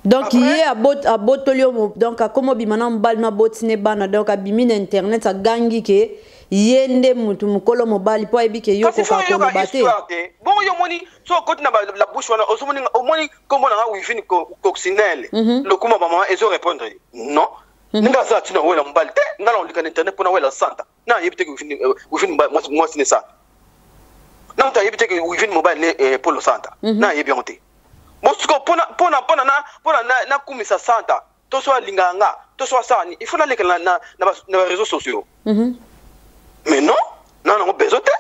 Donc ye abotoli yo, donc akoma obima na mobali no, aboti ne bana, donc abimi na internet, agangi ke ye nde mutu mokolo mobali, mpo ayebi ke yo koka koloba te. Bongo yo omoni so okoti na la bouche wana, ozomoni, omoni kombo na nga Wivine Coccinelle, lokuma bamama ezo répondre non. Ndenge aza ntina wela mobali te, nga na olika na internet mpona wela santa na ayebi te ke Wivine mwasi ne santa, na moto ayebi te ke Wivine mobali ne Polo Santa, na ayebi yango te. Bosiko mpona nakumisa santa to so alingaka nga to so asala nini, il faut naleka na baréseaux sociaux. Mais non, na nango besoin te.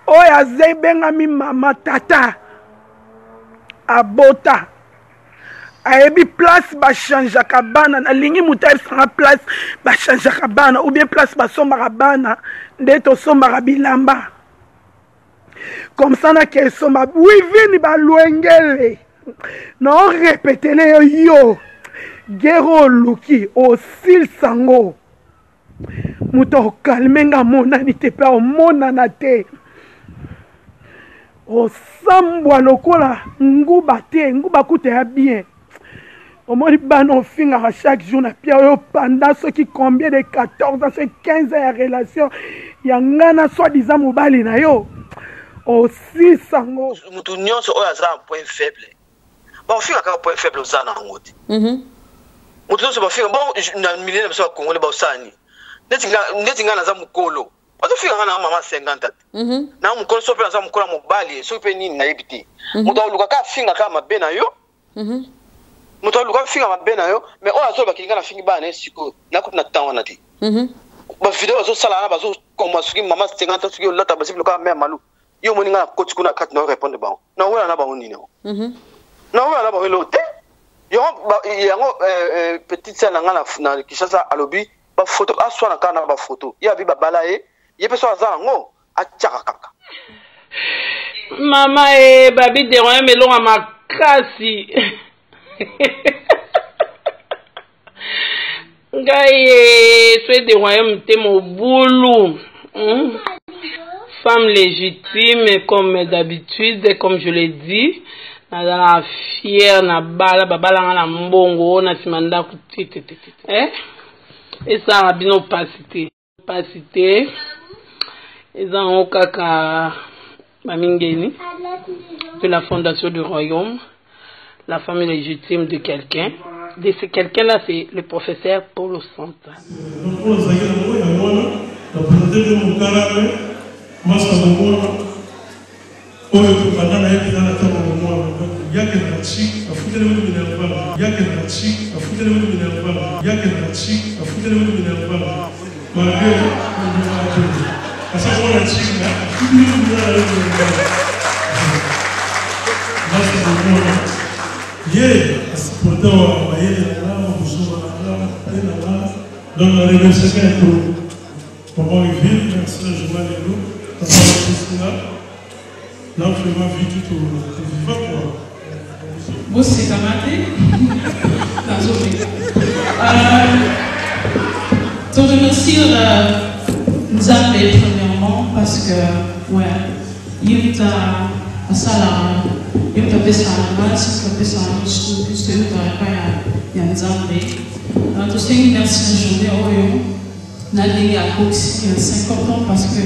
Oyo aza ebengami mama tata abota, ayebi place bachangeaka bana. Nalingi moto ayebisanga place bachangeaka bana ou bien place basombaka bana, nde tosombaka bilamba comme ça. Nake esomba Wivini balwengele na orepetele yo, yo gere oluki osilisa ngo. Moto akokalme nga amonani te mpe aomonana te. Osambwa lokola nguba te, nguba kuta ya bien. Omoni bana ofingaka chaque jour na pia oyo pendant soki combien de 14 ans, soki 15 ans ya relation ya nga na soi disant mobali na yo, osilisa ngo. Moto nyonso oyo aza point faible, bakofinga kaka point faible oza na yango te. Moto nyonso bafinga bon na milieu na biso ya Congolais, baosala nini? Neti ngai naza mokolo, bazofinga ngai na mama 50 te. Na mokolo so mpe naza mokolo ya mobali, soki mpe nini nayebi te. Moto aluka kaka afinga kaka mabe na yo, moto aluka afinga mabe na yo. Mais oyo azolobaki ngai nafingi bana ye, sikoyo nakuti na temps wana te. Bavideo bazosala wana, bazokoma soki mama 50, soki olata basi biloko ya mare malu. Yo omoni ngai nakoti kuna kati na répondre bango, nawela na bango nini yango? Nawela na bango eloko te. Yango petite sœur na ngai na Kinshasa alobi bafoto, aswana kaka na bafoto. Ye abi babala ye, ye mpe so aza yango atiaka kaka. Mama e babi deroyame elonga makasi ngai e so de royaume te mobulu. Femme légitime comme d'habitude, comme je l'ai dit, nazala fière na bala babalanga na mbongo na nsima ndako te te te te, eh? Esalaka bino pasi te, pasi te, eza yango kaka bamingeni de la fondation du royaume, la famille légitime de quelqu'un, de ce quelqu'un là, c'est le professeur Paulo Santa. Donc oyo azalaki nango yango wana, napresente bino mokalame masta bomwana oyo tobanda na ye mpenza na ntango bomwana. Donc yake na chik afuteli kutu minerval, yake na chik afuteli kutu minerval, yake na chik afuteli kutu minerval, malgré ondimaka te, asa mwana chik na afuteli kutu mwana ye minerval. Masta bomwana ye asupporta wa mayele na nga, buzoba na nga, te na nga. Donc na remerciaka ye trop, papa Olivier. Merci na journal lelo, papa Christina na vraiment vie tout toviva quoi. Bosekanga te, nazomeka to remercier Nzambe premièrement, parce que ouais, ye mutu asalaka, ye mutu apesaka grâce, mutu apesaka biso, puisque eutaka epai ya Nzambe. Tosengi merci na journée oyo na ndenge akokisi 50 ans, parce que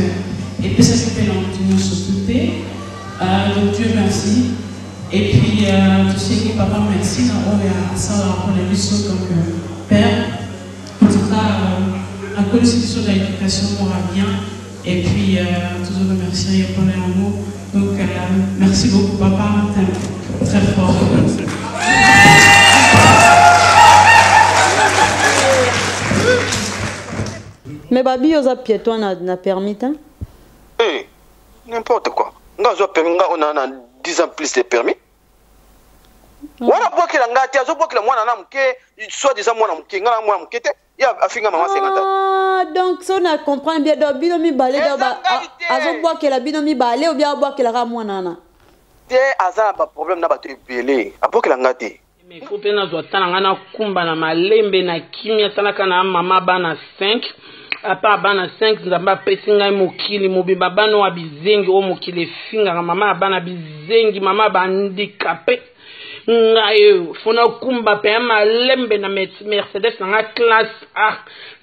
epesaki mpe na motu nyonso tu te. Donc Dieu merci. Et puis tosengi papa merci na oyo asalaka mpona biso. Donc père, en tout cas, akolisi biso na éducation moko bien, et puis toujours remercier ye mpona yango. Donc merci beaucoup papa, très. babi yo oza piéton na, na permis te. Eh, n'importe quoi. Nga azwa permis, nga ona na 10 ans plus de permis. Wana abwakela nga te, azobwakela mwana na moke, soit disant mwana moke, nga na mwana moke te. Ye afinga mama 50 ans. Ah, donc so na comprendre bien, donc bino mibale, donc azobwakela bino mibale ou bien abwakelaka mwana wana? Te, aza na baproblème na bato ebele, abwakela nga te. Mais faut mpe nazwa ta na ngai nakumba na malembe na kimia. Talaka na mama bana 5, apa bana 5, Nzambe apesi ngai mokili mobimba. Bana oyo ya bizengi, oyo mokili efingaka, mama ya bana bizengi, mama bahandikape, ngai oyo fo nakumba mpe ya malembe na Mercedes na ngai classe A.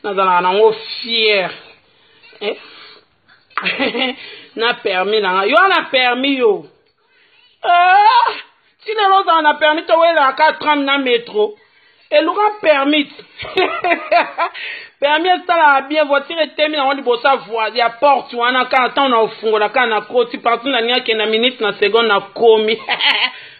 Nazalaka nango fier, eh? Na permis na ngai yo, na permis yo, ah! Ti lelo ozala na permis te, oyelaka tram na metro, eluka permis. Permis esalaka bien. Voiture etemi nango liboso ya porte wana, kaka ntango na ofungola, kaka na koti partout nalingi akende, na minute na seconde nakomi.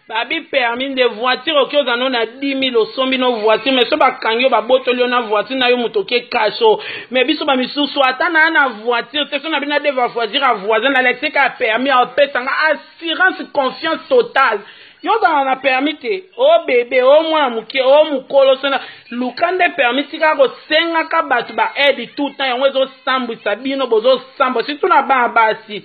Babi permis nde voiture. Oki ozala no na 10 000, osombi no voiture, mais so bakangi yo, babotoli yo na voiture na yo, moto oke kasho. Mais biso bamisusu, ata naa na voiture te, so na bino adeva voiture ya voisin, nalakisi kaka permis, apesanga assurance, confiance totale. Yo ozala na permis te, o bebe, o mwana moke, o mokolo, sona luka nde permis. Tikaka kosengaka bato ba aide tout temps, yango ezosambwisa bino, bozosambwa surtout na bana basi,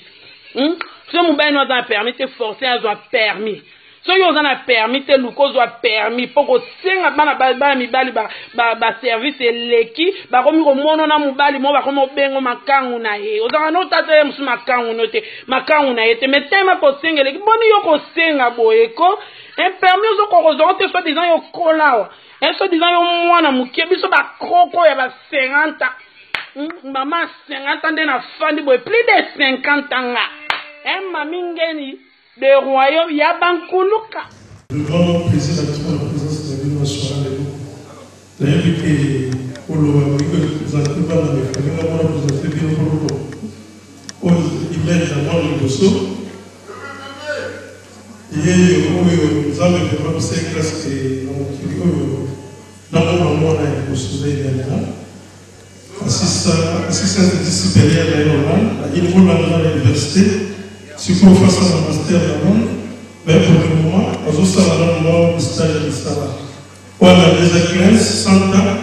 So mobali no aza na permis te, force azwa permis. Soki oza na permis te, luka ozwa permis, mpo kosenga bana bana mibali baservice ba eleki. Bakomi komona na mobali moko, bakomi obengo makangu na ye. Ozalaka no tata ye mosusu makangu no te, makangu na ye te, mais tema kosenga eleki. Boni yo kosenga boye ko permis ozokoka kozwango te, soit disant yo kolawa, soit disant yo mwana moke. Biso bakroko ya ba 50 ans, mama 50 ans nde nafandi boye, plus de 50 ans nga, mami ngeni de royaume ya bankuluka. Vraiment plaisir na biso na présence na bino na soirée lelo. Nayebi ke koloba olingi présente bana, mais fallait nga mona présente bino koloko oyo imene na mwana liboso ye oyo Nzambe vraiment apesa ye grâce ke na mokili oyo namona mwana ya liboso eza Imelena. Asisa étude supérieure na ye Hollande, na Hollande na université, sikoyo face na master na Londres, mais pour le moment azosala nano mwa stage ya misala wana eza 15 100 ans.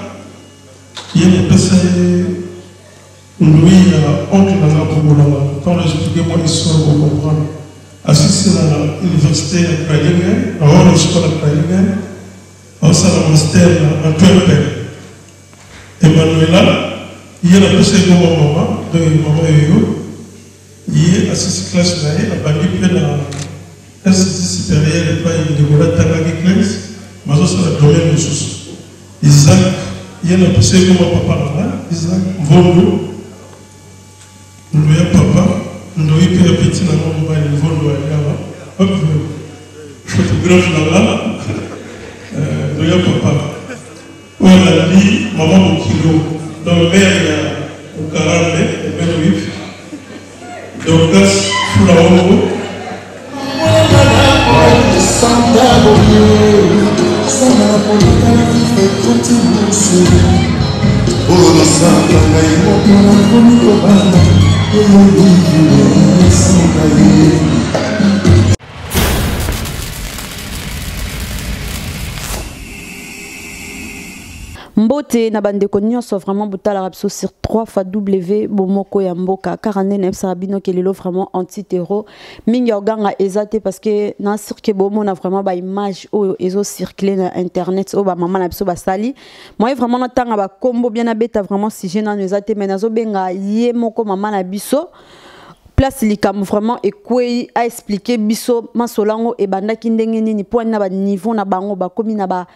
Ye mopesa ye ndoi ya oncle na nga Bobolanga. Ntango na explique mwa histoire, bocomprendre. Asisi na université ya Kralingen, na Hogeschool ya Kralingen, azosala master na Antwerpen. Emanuela, ye napesa ye kombo mama, donc mama Yoyo. Ye asisi classe na ye, abandi mpe na institut supérieur epai ndeko natangaki classe, bazosala domaine mosusu. Isaac, ye napesa ye kombo papa na nga, Isaac Mvondo, ndo ya papa ndoi mpe ya peti na nga mobali Mvondo aliawa, photographe na nga, ndo ya papa. Oyo alandi mama bokilo, donc mère ya Okarambe, mère Wif, Dorcas Fulaongo. Olasaka ngai moko, nakomi kobanga eyebi esenga ye. Mbote na bandeko nyonso vraiment botalaka biso sur 3 fois W Bomoko ya Mboka. Kaka nde nayebisaka bino ke lelo vraiment anti-terro mingi ya oganga eza te, parce que na cirque bomona vraiment baimage oyo ezocircule na internet, oyo bamama na biso basali. Moi vraiment natanga bakombo bien, nabeta vraiment sujet nano eza te, mais nazobenga ye moko mama na biso place likambo vraiment ekwei, aexplike biso masolo yango ebandaki ndenge nini, mpo na baniveau na bango bakomi na ba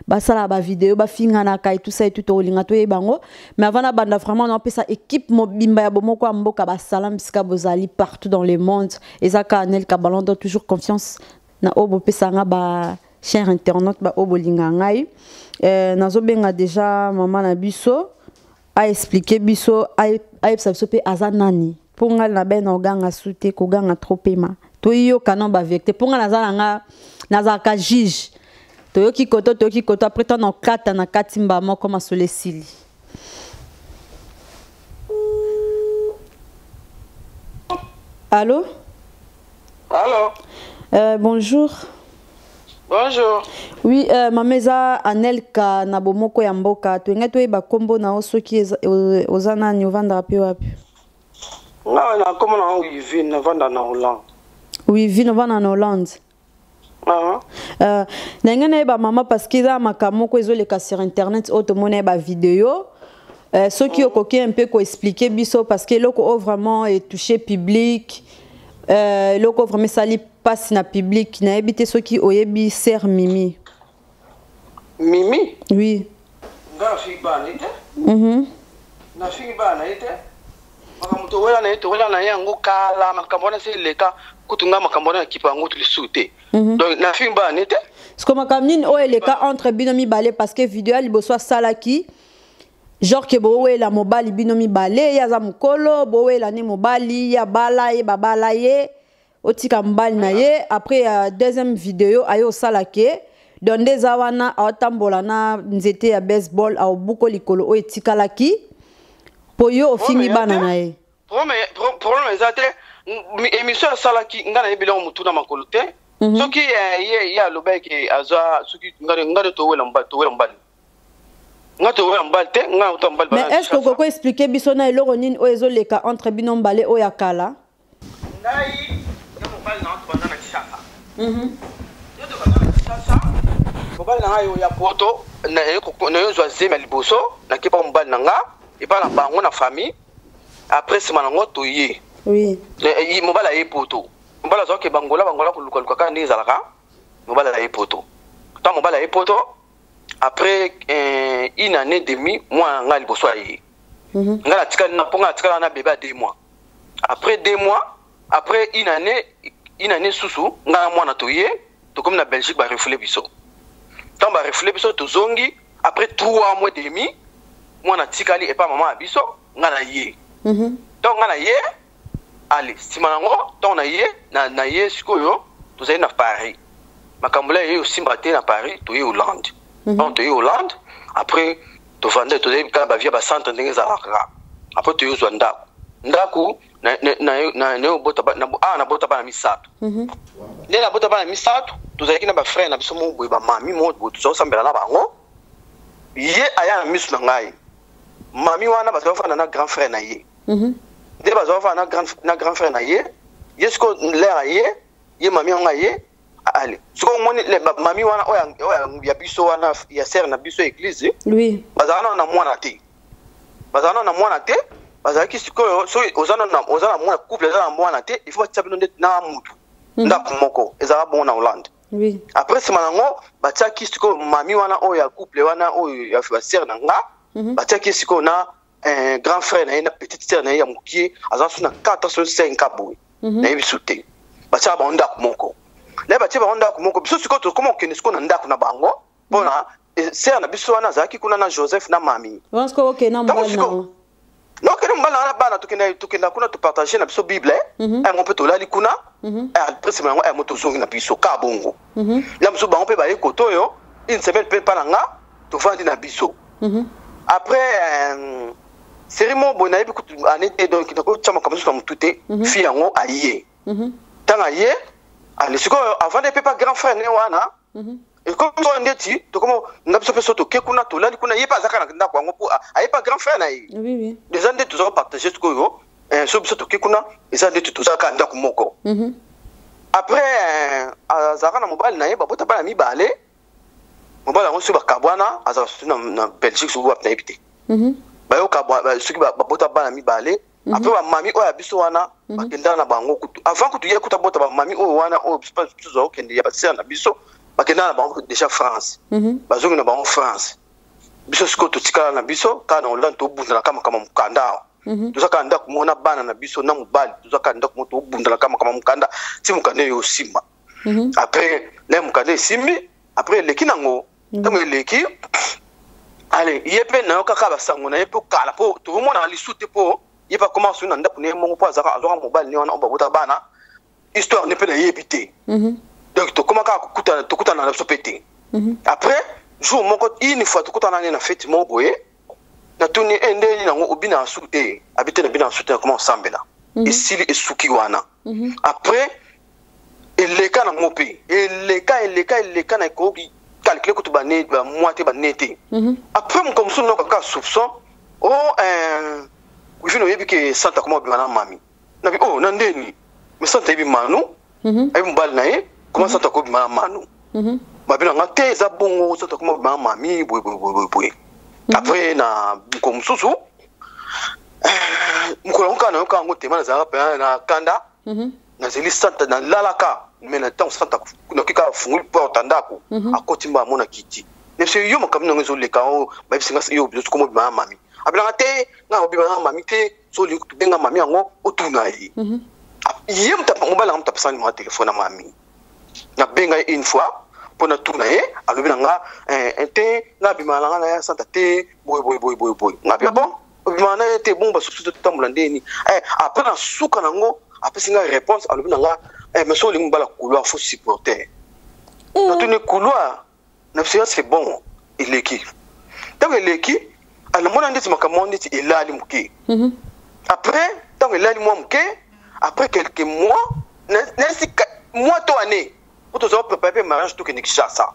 basalaka bavideo, bafinganaka et tout ça et tout. Tokolinga toyeba yango. Mais avant nabanda, vraiment naopesa équipe mobimba ya Bomoko ya Mboka basala bisika bozali partout dans le monde. Eza kaka Nel Kabalon, donc toujours confiance na oyo bopesanga, ba cher internaute, baoyo bolinga ngai. Nazobenga déjà mama na biso, aexplike biso, ayebisa biso mpe aza nani, mpo ngai na be na oganga su te, koganga trop pema. Toyoka no bavérité, mpo ngai naza na nga, nazalaka juge. Toyoki koto, toyoki koto, après to na okata na kati mba moko, masolo esili. Allô? Allô? Bonjour. Bonjour. Oui, mama, eza Anelka na Bomoko ya Mboka. Toyengai toyeba nkombo na yo, soki oza nani, ovandaka mpe wapi? Nga na kombo na Wivine, navanda na Hollande. Wivine, ovanda na Hollande. Ah. Na ngai nayeba, mama, parce que eza makambo moko ezoleka sur internet oyo tomoni ye bavideo. Soki okoki un peu koexpliquer biso, parce que eloko oyo vraiment etouche public, eloko oyo vraiment esali mpasi na public. Nayebi te soki oyebi sœur Mimi. Mimi? Oui. Nga nafingi bana ye te. Nafingi bana na ye te. Makambo towela na ye, towela na ye yango kala. Makambo wana se eleka kutu. Nga makambo wana nakipa yango lisusu te. Donc nafingi bana na ye te. Siko makambo nini oyo eleka entre bino mibale? Parce que video ya liboso asalaki, genre ke bowela mobali bino mibale, ye aza mokolo, bowela ne mobali, ye abala ye, babala ye, otika mobali na ye. Après ya deuxième video aye osala ke donc nde eza wana, aotambola na nzete ya baseball, aobuko likolo oyo etikalaki mpo yo ofingi bana na ye. Problème eza te. Émission asalaki, nga nayebi eloko motu na makolo te. Soki ye alobaki azwa, soki nga nde towela mobali, towela mobali, nga towela mobali te, nga nauta mobali. Mais est ce que okoki expliquer biso na eloko nini oyo ezoleka entre bino mibale oyo ya kala? Ngai na mobali na nga tobanda na Kinshasa. Yo, tobanda na Kinshasa. Mobali na ngai oyo ya poto, nayozwa zemi ya liboso, nakepa mobali na nga epai na bango na famille. Après, nsima nango toye. Mobali aye poto, mobali azwaki bangola, bangola kolukaluka kaka ndenge ezalaka. Mobali aye poto. Ntango mobali aye poto, après une année demi, mwana na ngai liboso aye. Ngai natikali na mpo ngai natikala na bébé ya 2 mois. Après 2 mois, après une année, une année susu, ngai na mwana toye, tokomi na Belgique, barefouler biso. Ntango barefouler biso, tozongi. Après 3 mois demi, mwana atikali epa mama ya biso, ngai na ye. Ntango ngai na ye, ale nsima nango, ntango na ye na ye sikoyo, tozali na Paris. Makambo la ye osimba te na Paris, toye Hollande. Ntango toye Hollande, après tovanda, tozali kaka bavia bacentre ndenge ezalaka kaka. Après toye ozwa ndako. Ndako awa, nabota bana misato. Nde nabota bana misato, tozalaki na bafrère na biso moko boye, bamami moko boye, tozosambela na bango. Ye aya na miso na ngai, mami wana bazala kofanda na grand frère na ye. Nde bazala kofanda na grand frère na ye. Ye sikoyo lere aye, ye mami yango aye. Ale sikoyo omoni mami wana oyo ya biso wana, ya sœur na biso ya église. Bazala nano na mwana te, bazala nano na mwana te. Bazalaki sikoyo, soki oza na mwana, couple eza na mwana te, il faut batia bino nde na mutu ndako moko. Ezalaka bongo na Hollande. Après, nsima nango, batiaki sikoyo mami wana oyo ya couple wana, oyo ya basœur na nga, batiaki sikoyo na grand frère na ye na petite sœur na ye ya mokie, aza so na 4 so 5 boye, nayebi so te. Batiaka bango ndako moko. Naye batie bango ndako moko, biso sikoyo tokoma kokende sikoyo na ndako na bango, mpona sœur na biso wana azalaki kuna na Joseph na mami. Wana sikoyo okende na mobali na yo? Nokende mobali na nga na bana, tokenda kuna, topartage na biso Bible yango mpe tolali kuna. Après, nsima yango mo tozongi na biso ka bongo. Ya mosusu, bango mpe baye kote oyo une semaine mpe mpa na nga, tovandi na biso. Après série moko boye, nayebi kutu ane te, donc nakotia makambo nyonso na motu te. Fille yango aye. Ntango aye, ale sikoyo avandi mpe pa grand frère ne wana. Ekomi oyo ndeti tokoma nga biso mpe so toke kuna, tolali kuna, ye mpe azaka na ndako yango mpo aye pa grand frère na ye. Eza nde toza kopartage sikoyo. So biso toke kuna, eza ndeti tozalaka ndako moko. Après, azalaka na mobali na ye, babota bana mibale. Mobali yango soki bakabwana, azalaka soki na Belgique, soki wapi, nayebi te. Bayoka soki babota bana mibale. Après, bamami oyo ya biso wana bakendaka na bango kutu avant kutu ye kutu abota. Bamami oyo wana oyo biso tozala kokende ya basœur na biso, bakendaka na bango déjà France. Bazongi na bango France. Biso sikoyo totikala na biso kaka na Hollande, tobundana kaka makambo mokanda awa. Toza kaka ndako moko na bana na biso na mobali, toza kaka ndako moko, tobundana kaka makambo mokanda ti mokanda eyo osimba. Après na mokanda esimbi, après eleki nango. Ntango eleki, ale ye mpe nayo kaka basango na ye mpo kala, mpo tokomonaka lisu te, mpo ye mpe akoma soki na ndako na ye moko, mpo azalaka azwaka mobali ne wana oyo babota bana. Histoire ne mpe nayebi te. Donc tokóma kaka kokutana, tokutana na biso mpe te. Après, jour moko, une fois tokutana ne na fête moko boye, natuni e ndeni nango, obina su te? Abi te, nabina su te, nakoma kosambela. Esili, esuki wana. Après eleka nango mpe eleka, eleka, eleka, na ekoki calculer kutu bane bamwa te, bane te. Après moko mosusu noka kaka soupçon o wivine, oyebi ke Santa koma obima na mami. Nabi oh, na ndeni? Mais Santa ayebi Manu, ayebi mobali na ye. Koma Santa kobima na Manu? Babi na nga te, eza bongo, Santa koma obima na mami boye boye boye boye. Après na moko mosusu, mokolo yango kaka nayoka yango tema, nazalaka mpenza na kanda. Nazeli Santa, nalalaka, mais na ntango Santa nakoki kaka afungoli porte ya ndako, akoti mba, amona kiti. Nayebisi yo makambo nango ezoleka o, bayebisi nga yo koma obima na mami. Abelanga te, nga obima na mami te. So olingi tobenga mami yango, otuna ye. Ye moto, mobali nanga moto apesanga numéro ya telefone ya mami. Nabenga ye une fois mpo natuna ye. Alobi na nga te, nga abimaka na nga na ya Santa te, boye boye boye boye boye. Nga bia bon, obimaka na ye te, bongo basusu totambola ndeni? Après na suka nango apesi nga réponse, alobi na nga: "Mais so olingi mobala couloir, faut supporter." Natuni couloir na biso, c'est bon. Eleki, ntango eleki, namona ndeti makambo wana ndeti elali moke. Après ntango elali mwa moke, après quelques mois, nasi mois to année, po tozala préparé mpe mariage, tokende Kinshasa.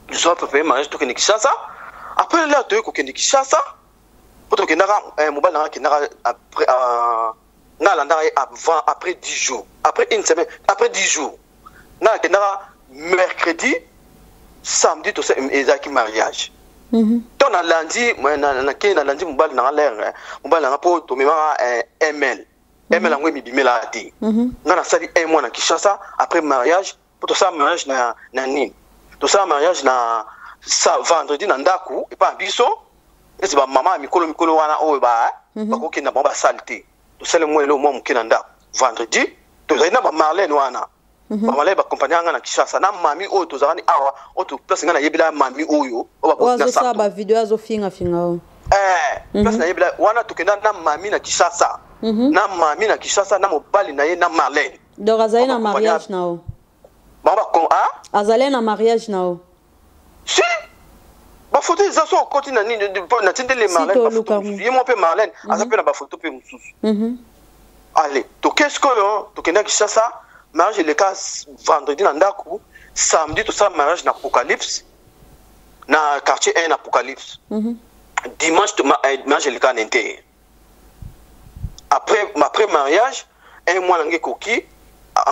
Tozala préparé mariage, tokende Kinshasa. Après là toyei kokende Kinshasa, po tokendaka, mobali nanga akendaka après, nga alandaka ye avant, après 10 jours, après une semaine, après 10 jours. Nga akendaka mercredi, samedi tosa ezalaki mariage. To nalandi, nakei, nalandi mobali nanga lere, mobali nanga, mpo tomemaka ml ml yango emibimelaka te. Nga nasali un mois na Kinshasa après mariage, mpo tosala mariage na nini, tosala mariage na sa vendredi na ndako epa na biso, neti bamama ya mikolo mikolo wana oyo bakokenda bango basale te. Tosali mwa eloko mwa moke na ndako vendredi. Tozali na bamarlene wana, bamarlene bakompagne nga na Kinshasa na mami oyo tozalani awa, oyo place nga nayebela mami oyo. Oyo azosala bavideo, azofingafinga oyo. Place nayebela wana, tokenda na mami na Kinshasa, na mami na Kinshasa, na mobali na ye, na Marlene. Donc azali na mariage na o? Bango Azali na mariage na o? Si, bafoto eza. So okoti na nini, natindeli Marlene bafoto mosusu, ye mo mpe Marlene aza mpe na bafoto mpe mosusu. Ale toke sikoyo, tokenda Kinshasa, mariage eleka vendredi na ndako, samedi tosala mariage na Apocalypse, na quartier 1 Apocalypse. Dimanche mariage eleka na inter. Après mariage, un mois nange ekoki,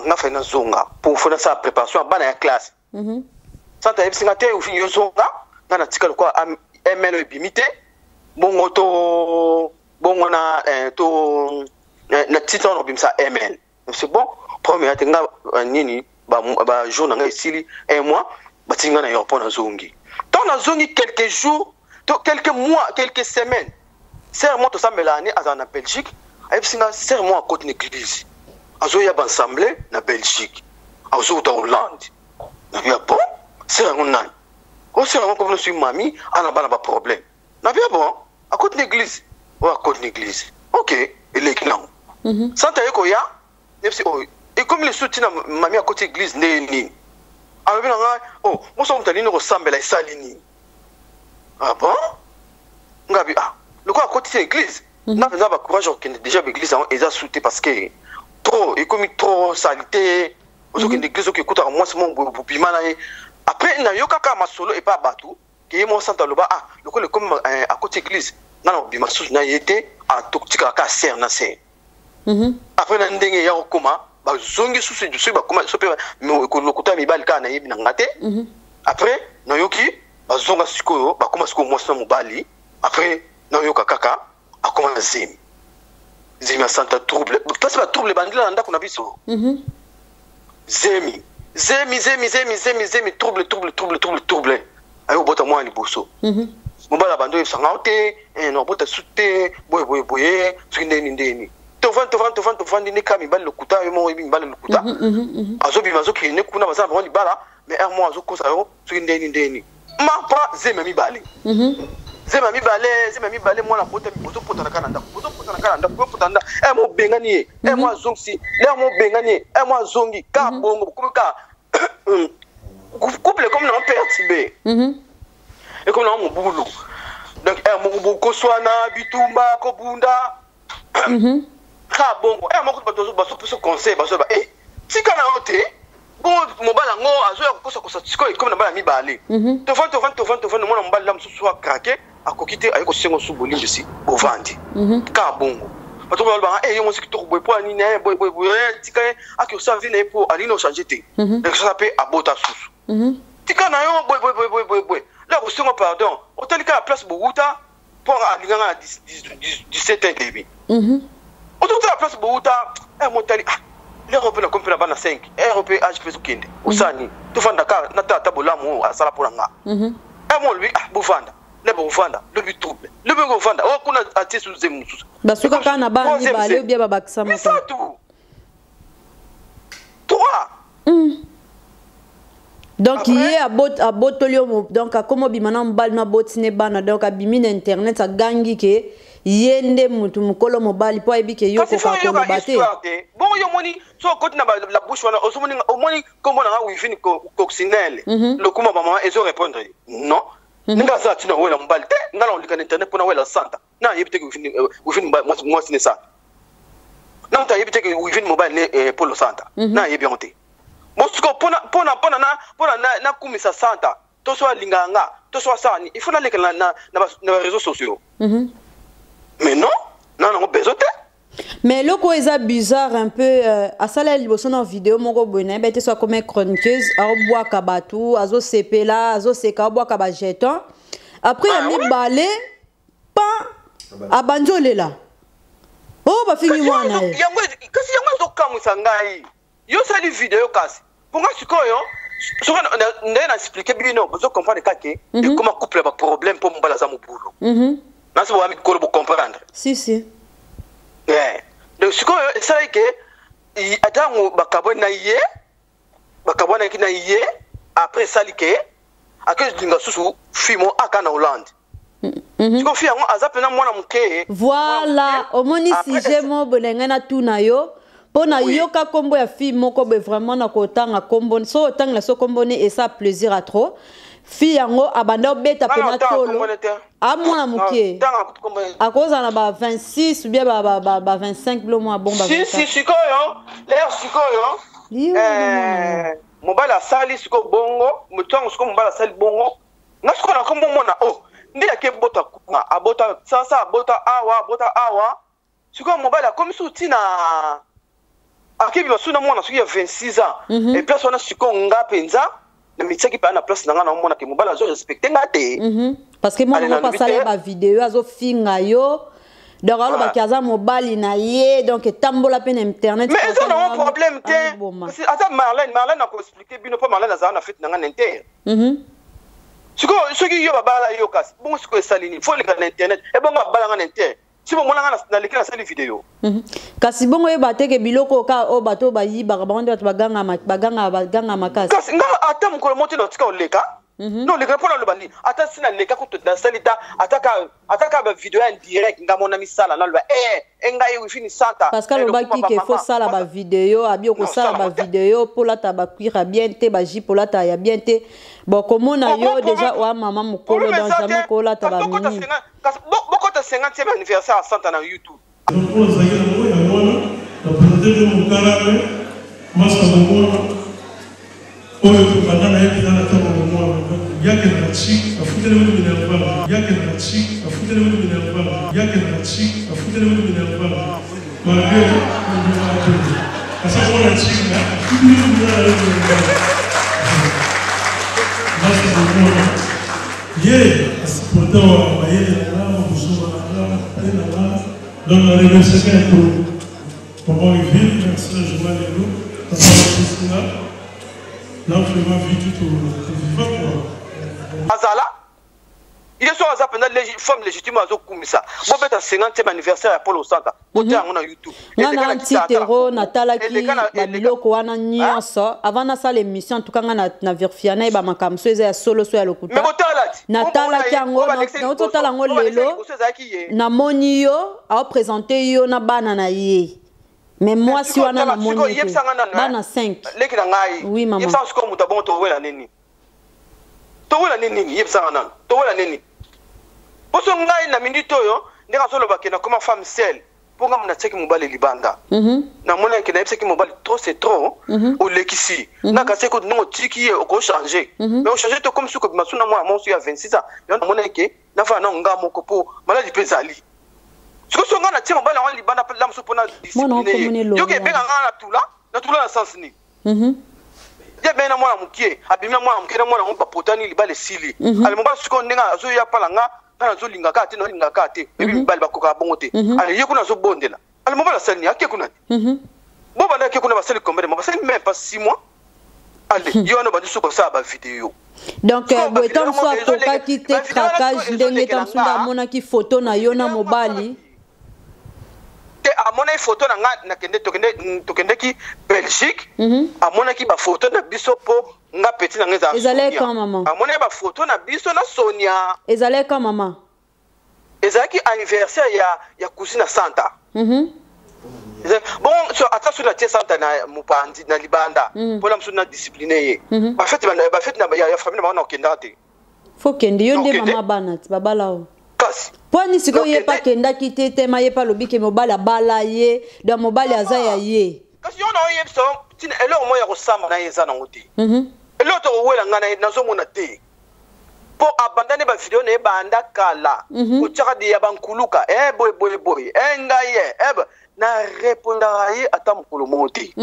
nga fai nazonga po fo nasala préparation ya bana ya classe. Santa ayebisi nga te, yo zonga, nga natika lokola ml ebimi te, bongo to bongo na to na tita wana obimisa ml, c'est bon. Premier te nga nini, bajour na ngai esili, un mois, batindi nga na aéroport, nazongi. Ntango nazongi, quelques jours to quelques mois, quelques semaines, sœur mo tosambela ani azala na Belgique, ayebisi nga sœur mo akoti na église, azoya baassemblée na Belgique, azouta Hollande. Nabia bon, sœur yango nani? O sœur yango komona soki mami ana bana baproblème. Nabia bon, akoti na église oyo, akoti na église, ok, eleki nango. Santa ye koya, yebisi oyo ekomi lisusu ntina mami akoti église nde nini? Alobi na ngai: "O moso moto alini kosambela, esali nini?" Ah bon, ngabi ah, lokola akoti te église, nga mpenza bacourage kokende déjà baeglise yango eza su te, parce que trop ekomi trop salité. Ozokende église, oki ekutaka mwasi mo bobima na ye. Après nayokaka masolo epa bato ke ye mo Santa aloba: "Ah, lokola ekomi akoti église, nga na kobima susu na ye te, totikaka kaka sœur na sœur." Après na ndenge ya kokóma, bazongi susu, soki bakóma so mpe lokuta ya mibali kaka, nayebi na nga te. Après nayoki bazonga sikoyo, bakóma sikoyo mwasi na mobali. Après nayoka kaka akóma na zemi, zemi ya Santa. Trouble place, batrouble ebandela na ndako na biso. Zemi, zemi, zemi, zemi, zemi, zemi, trouble, trouble, trouble, trouble, trouble. Ayi kobota mwana liboso. Mobali abandi oyebisanga te, na obota su te, boye boye boye, soki ndeni ndeni. Tovandi, tovandi, tovandi, tovandi nde kaka mibali lokuta, yo moko oyebi mibali lokuta. Azobima, azokende kuna, baza na bango libala, mais heure moko azokosa yo, soki ndeni ndeni. Ma pa zemi ya mibale, zemi ya mibale, zemi ya mibale, mwana bota, bozopotana kaka na ndako, bozopotana kaka na ndako, bozopotana ndako. Heure mo obengani ye, heure mo azongisi, l'heure mo obengani ye, heure mo azongi kaka bongo. Bokomi kaka couple ekomi nango perturbé, ekomi nango mobulu. Donc heure moko bokoswana, bitumba, kobunda. Kaka bongo eh moko bato bazopesa conseil, bazoba eh tika na yo te. Bongo mobali yango azoya kokosakosa. Sikoyo ekomi na bana mibale. Tovandi, tovandi, tovandi, tovandi. Omona mobali la mosusu acraquer, akoki te, aye kosenga su bolimbisi, bovandi. Kaka bongo bato balobaka e yo mwasi kitoko boye, mpo anini boye boye boye, tika ye ake osala vie na ye, mpo alingi ochange te. Ekosala mpe abota susu. Tika na yo boye boye boye boye boye boye, la kosenga pardon, otali kaka place bowuta, mpo alinganga na 17 ans et demi. Ototala place bowuta, motali lero mpe nakomi mpe na bana 5 ere mpe age mpe ezokende, osala nini? Tofanda kaka, natala ata bolamu oyo asala mpo na nga. Mo olobi ah bovanda le bovanda, lobi trouble, lobi kovanda oyo kuna, atie su zemi mosusu. Basuka kaka na bana mibale obia babakisa moko? Misato, trois. Donc ye abotoli yo, donc akómi obima na mobali no, aboti ne bana, donc abimi na internet, agangi ke ye nde mutu mokolo mobali, mpo ayebi ke yo koka koloba te. Bongo yo omoni so okoti na la bouche wana, ozomoni, omoni kombo na nga Wivine Coccinelle, lokuma bamama ezo répondre non. Ndenge aza ntina wela mobali te, nga na olika na internet mpona wela santa na ayebi te ke Wivine mwasi ne santa, na moto ayebi te ke Wivine mobali ne Polo Santa, na ayebi yango te. Bosiko mpona nakumisa santa to so alingaka nga to so asala nini, il faut naleka na baréseaux sociaux. Mais non, na nango besoin te. Mais eloko oyo eza bizarre un peu, asala liboso na video moko boye, nayebi te so akoma chroniqueuse, aobwaka bato, azosepela, azoseka, aobwaka bajeton. Après ya mibale pan, abandi olela oyo bafingi mwana ye. Kasi yango ezokamwisa ngai. Yo osali video, kasi mponga sikoyo soki ndenge na expliquer bino, bozocomprendre kake ekoma couple ya baproblème, mpo mobali aza mobulu. Nasi boya mikolo, bocomprendre. Si si. Donc sikoyo esalaki ke ntango bakabwani na ye, bakabwanaki na ye, après esali ke akelinga susu fille mo aka na Hollande. Sikoyo fille yango aza mpena mwana moke. Voilà, omoni sujet mo boye na ngai natuna yo mpo na yoka nkombo ya fille moko boye. Vraiment na kotanga nkombo, so otangela so nkombo ne esa plaisir a trop. Fille yango abanda obeta mpena tolo, amwana moke, akozala na ba 26 ou bien ba 25, bilo mwa bon ba. Si si, sikoyo lere sikoyo mobali asali sikoyo bongo, ntango sikoyo mobali asali bongo, nga sikoyo nakomomona o nde ake bota kuna, abota sasa, abota awa, abota awa. Sikoyo mobali akomi su ntina akebima su na mwana soki ya 26 ans. E place wana sikoyo nga mpenza na mitiaki mpenza na place na nga, naomona ke mobali azo respecte nga te. Parce que mwana moko asala bavideo, azofinga yo, donc alobaki aza mobali na ye, donc etambola mpe na internet. Mais eza nango problème te. Ata Marlène, Marlène akoexpliquer bino, mpo Marlène azala na fete na nga na inter. Sikoyo soki yo babala yo, kasi bongo sikoyo esali nini fo oleka na internet? Ebongo babalanga na inter, si bomonanga naleki, nasali video. Kasi bongo oyeba te ke biloko ka oyo bato oyo bayibaka bango nde bato baganga makasi. Kasi nga ata mokolo moko te natika oleka, no oleka mpo naloba nini. Ata si naleka kutu, nasali ta ata ka bavideo ya direct, nga mona misala, naloba e ngai Wifini Santa. Parce que alobaki ke faut sala bavideo, abi okosala bavideo mpo olata bacuir ya bien te, bajupe olata ya bien te. Bon, komona yo déjà oya mama mokolo, donc jamais kolata bamini. Bokota 50e anniversaire ya Santa na YouTube. Oyo ozalaki nango yango wana, na présente bino mokarame masta bomwana oyo tobanda na ye mpenza na ntango bomwana. Donc yake na chik, afuteli kutu minerval, yake na chik, afuteli kutu minerval, yake na chik, afuteli kutu minerval, malgré kasi mwana chik afuteli kutu na ye minerval. Masta bomwana ye asupporta wa mayele na nga, buzoba na nga, te na nga. Donc na remercier kaka papa Wivine, merci na journal lelo, papa Christina na vraiment vie tout toviva quoi. Azala ye so aza mpenza femme légitime, azokumisa. Bobeta 50e anniversaire ya Paul Osanta, botia yango na YouTube. Nga na antitero natalaki babiloko wana nyonso avant nasala émission. En tout cas nga na vérifia, nayeba makambo so eza ya solo so ya lokuta. Natalaki yango, nauti otala yango lelo, namoni yo aoprésente yo na bana na ye, mais mwasi wana namoni te, bana 5. Leki na ngai. Oui mama. Yebisanga sikoyo, moto abongo towela nini? Towela nini nini? Yebisanga nano, towela nini? Poso ngai na minute oyo, ndenge azoloba ke nakoma femme seule. Mpo nga natiaki mobali libanda. Namonaki, nayebisaki mobali: trop c'est trop, olekisi. Nga kasi ko ndongo otiki ye, okochange, mais ochange te, okomi suki obima su na mwana moko ya 26 ans. Yango namonaki ke nafana na nga moko, mpo maladi mpe ezali. Sikoyo so nga natie mobali yango libanda la mosusu mpona discipline ye, yoki ebenga nga na tula na tula na sens nini? Ye abengi na mwana mokie, abimi na mwana mokie, na mwana yango bapotani, libala esili. Ale, mobali sikoyo ndenge azoya pala nga, nga nazolinga kaka te, nazolinga kaka te. Ebi mibali bakokaka bongo te. Ale, ye kuna azobondela. Ale, mobali asali nini? Ake kuna te. Bo banda ake kuna, basali combien de mois? Basali même pas 6 mois. Ale, ye wana bandi soki kosala bavideo. Donc boye ta mosu akokaki te craquage, ndenge ta mosu nde amonaki foto na yo na mobali. Te, amonaki foto na nga, nakende, tokendeki Belgique. Amonaki bafoto na biso, mpo nga petit na nga ezala. Ezalaki quand, mama? Amonaki bafoto na biso na Sonia. Ezalaki quand, mama? Ezalaki anniversaire ya cousine na Santa. Bon, so ata soki natie Santa na mopanzi na libanda mpona mosusu na discipline ye, bafete ya famille na bango, na okendaka te. Fo kende, yo nde mama bana ti babala o. Kasi mpo ani sikoyo ye mpe akendaki te? Tema ye mpe alobi ke mobali abala ye, donc mobali aza ya ye. Kasi yo na oyebisa ntina eloko moko ya kosamba na ye eza nango te. Eloko tokowela ngai na ye, nazomona te, mpo abandani bavideo na ye banda kala kotiaka de ya bankuluka boye boye boye, ngai ye na répondaka ye ata mokolo moko te.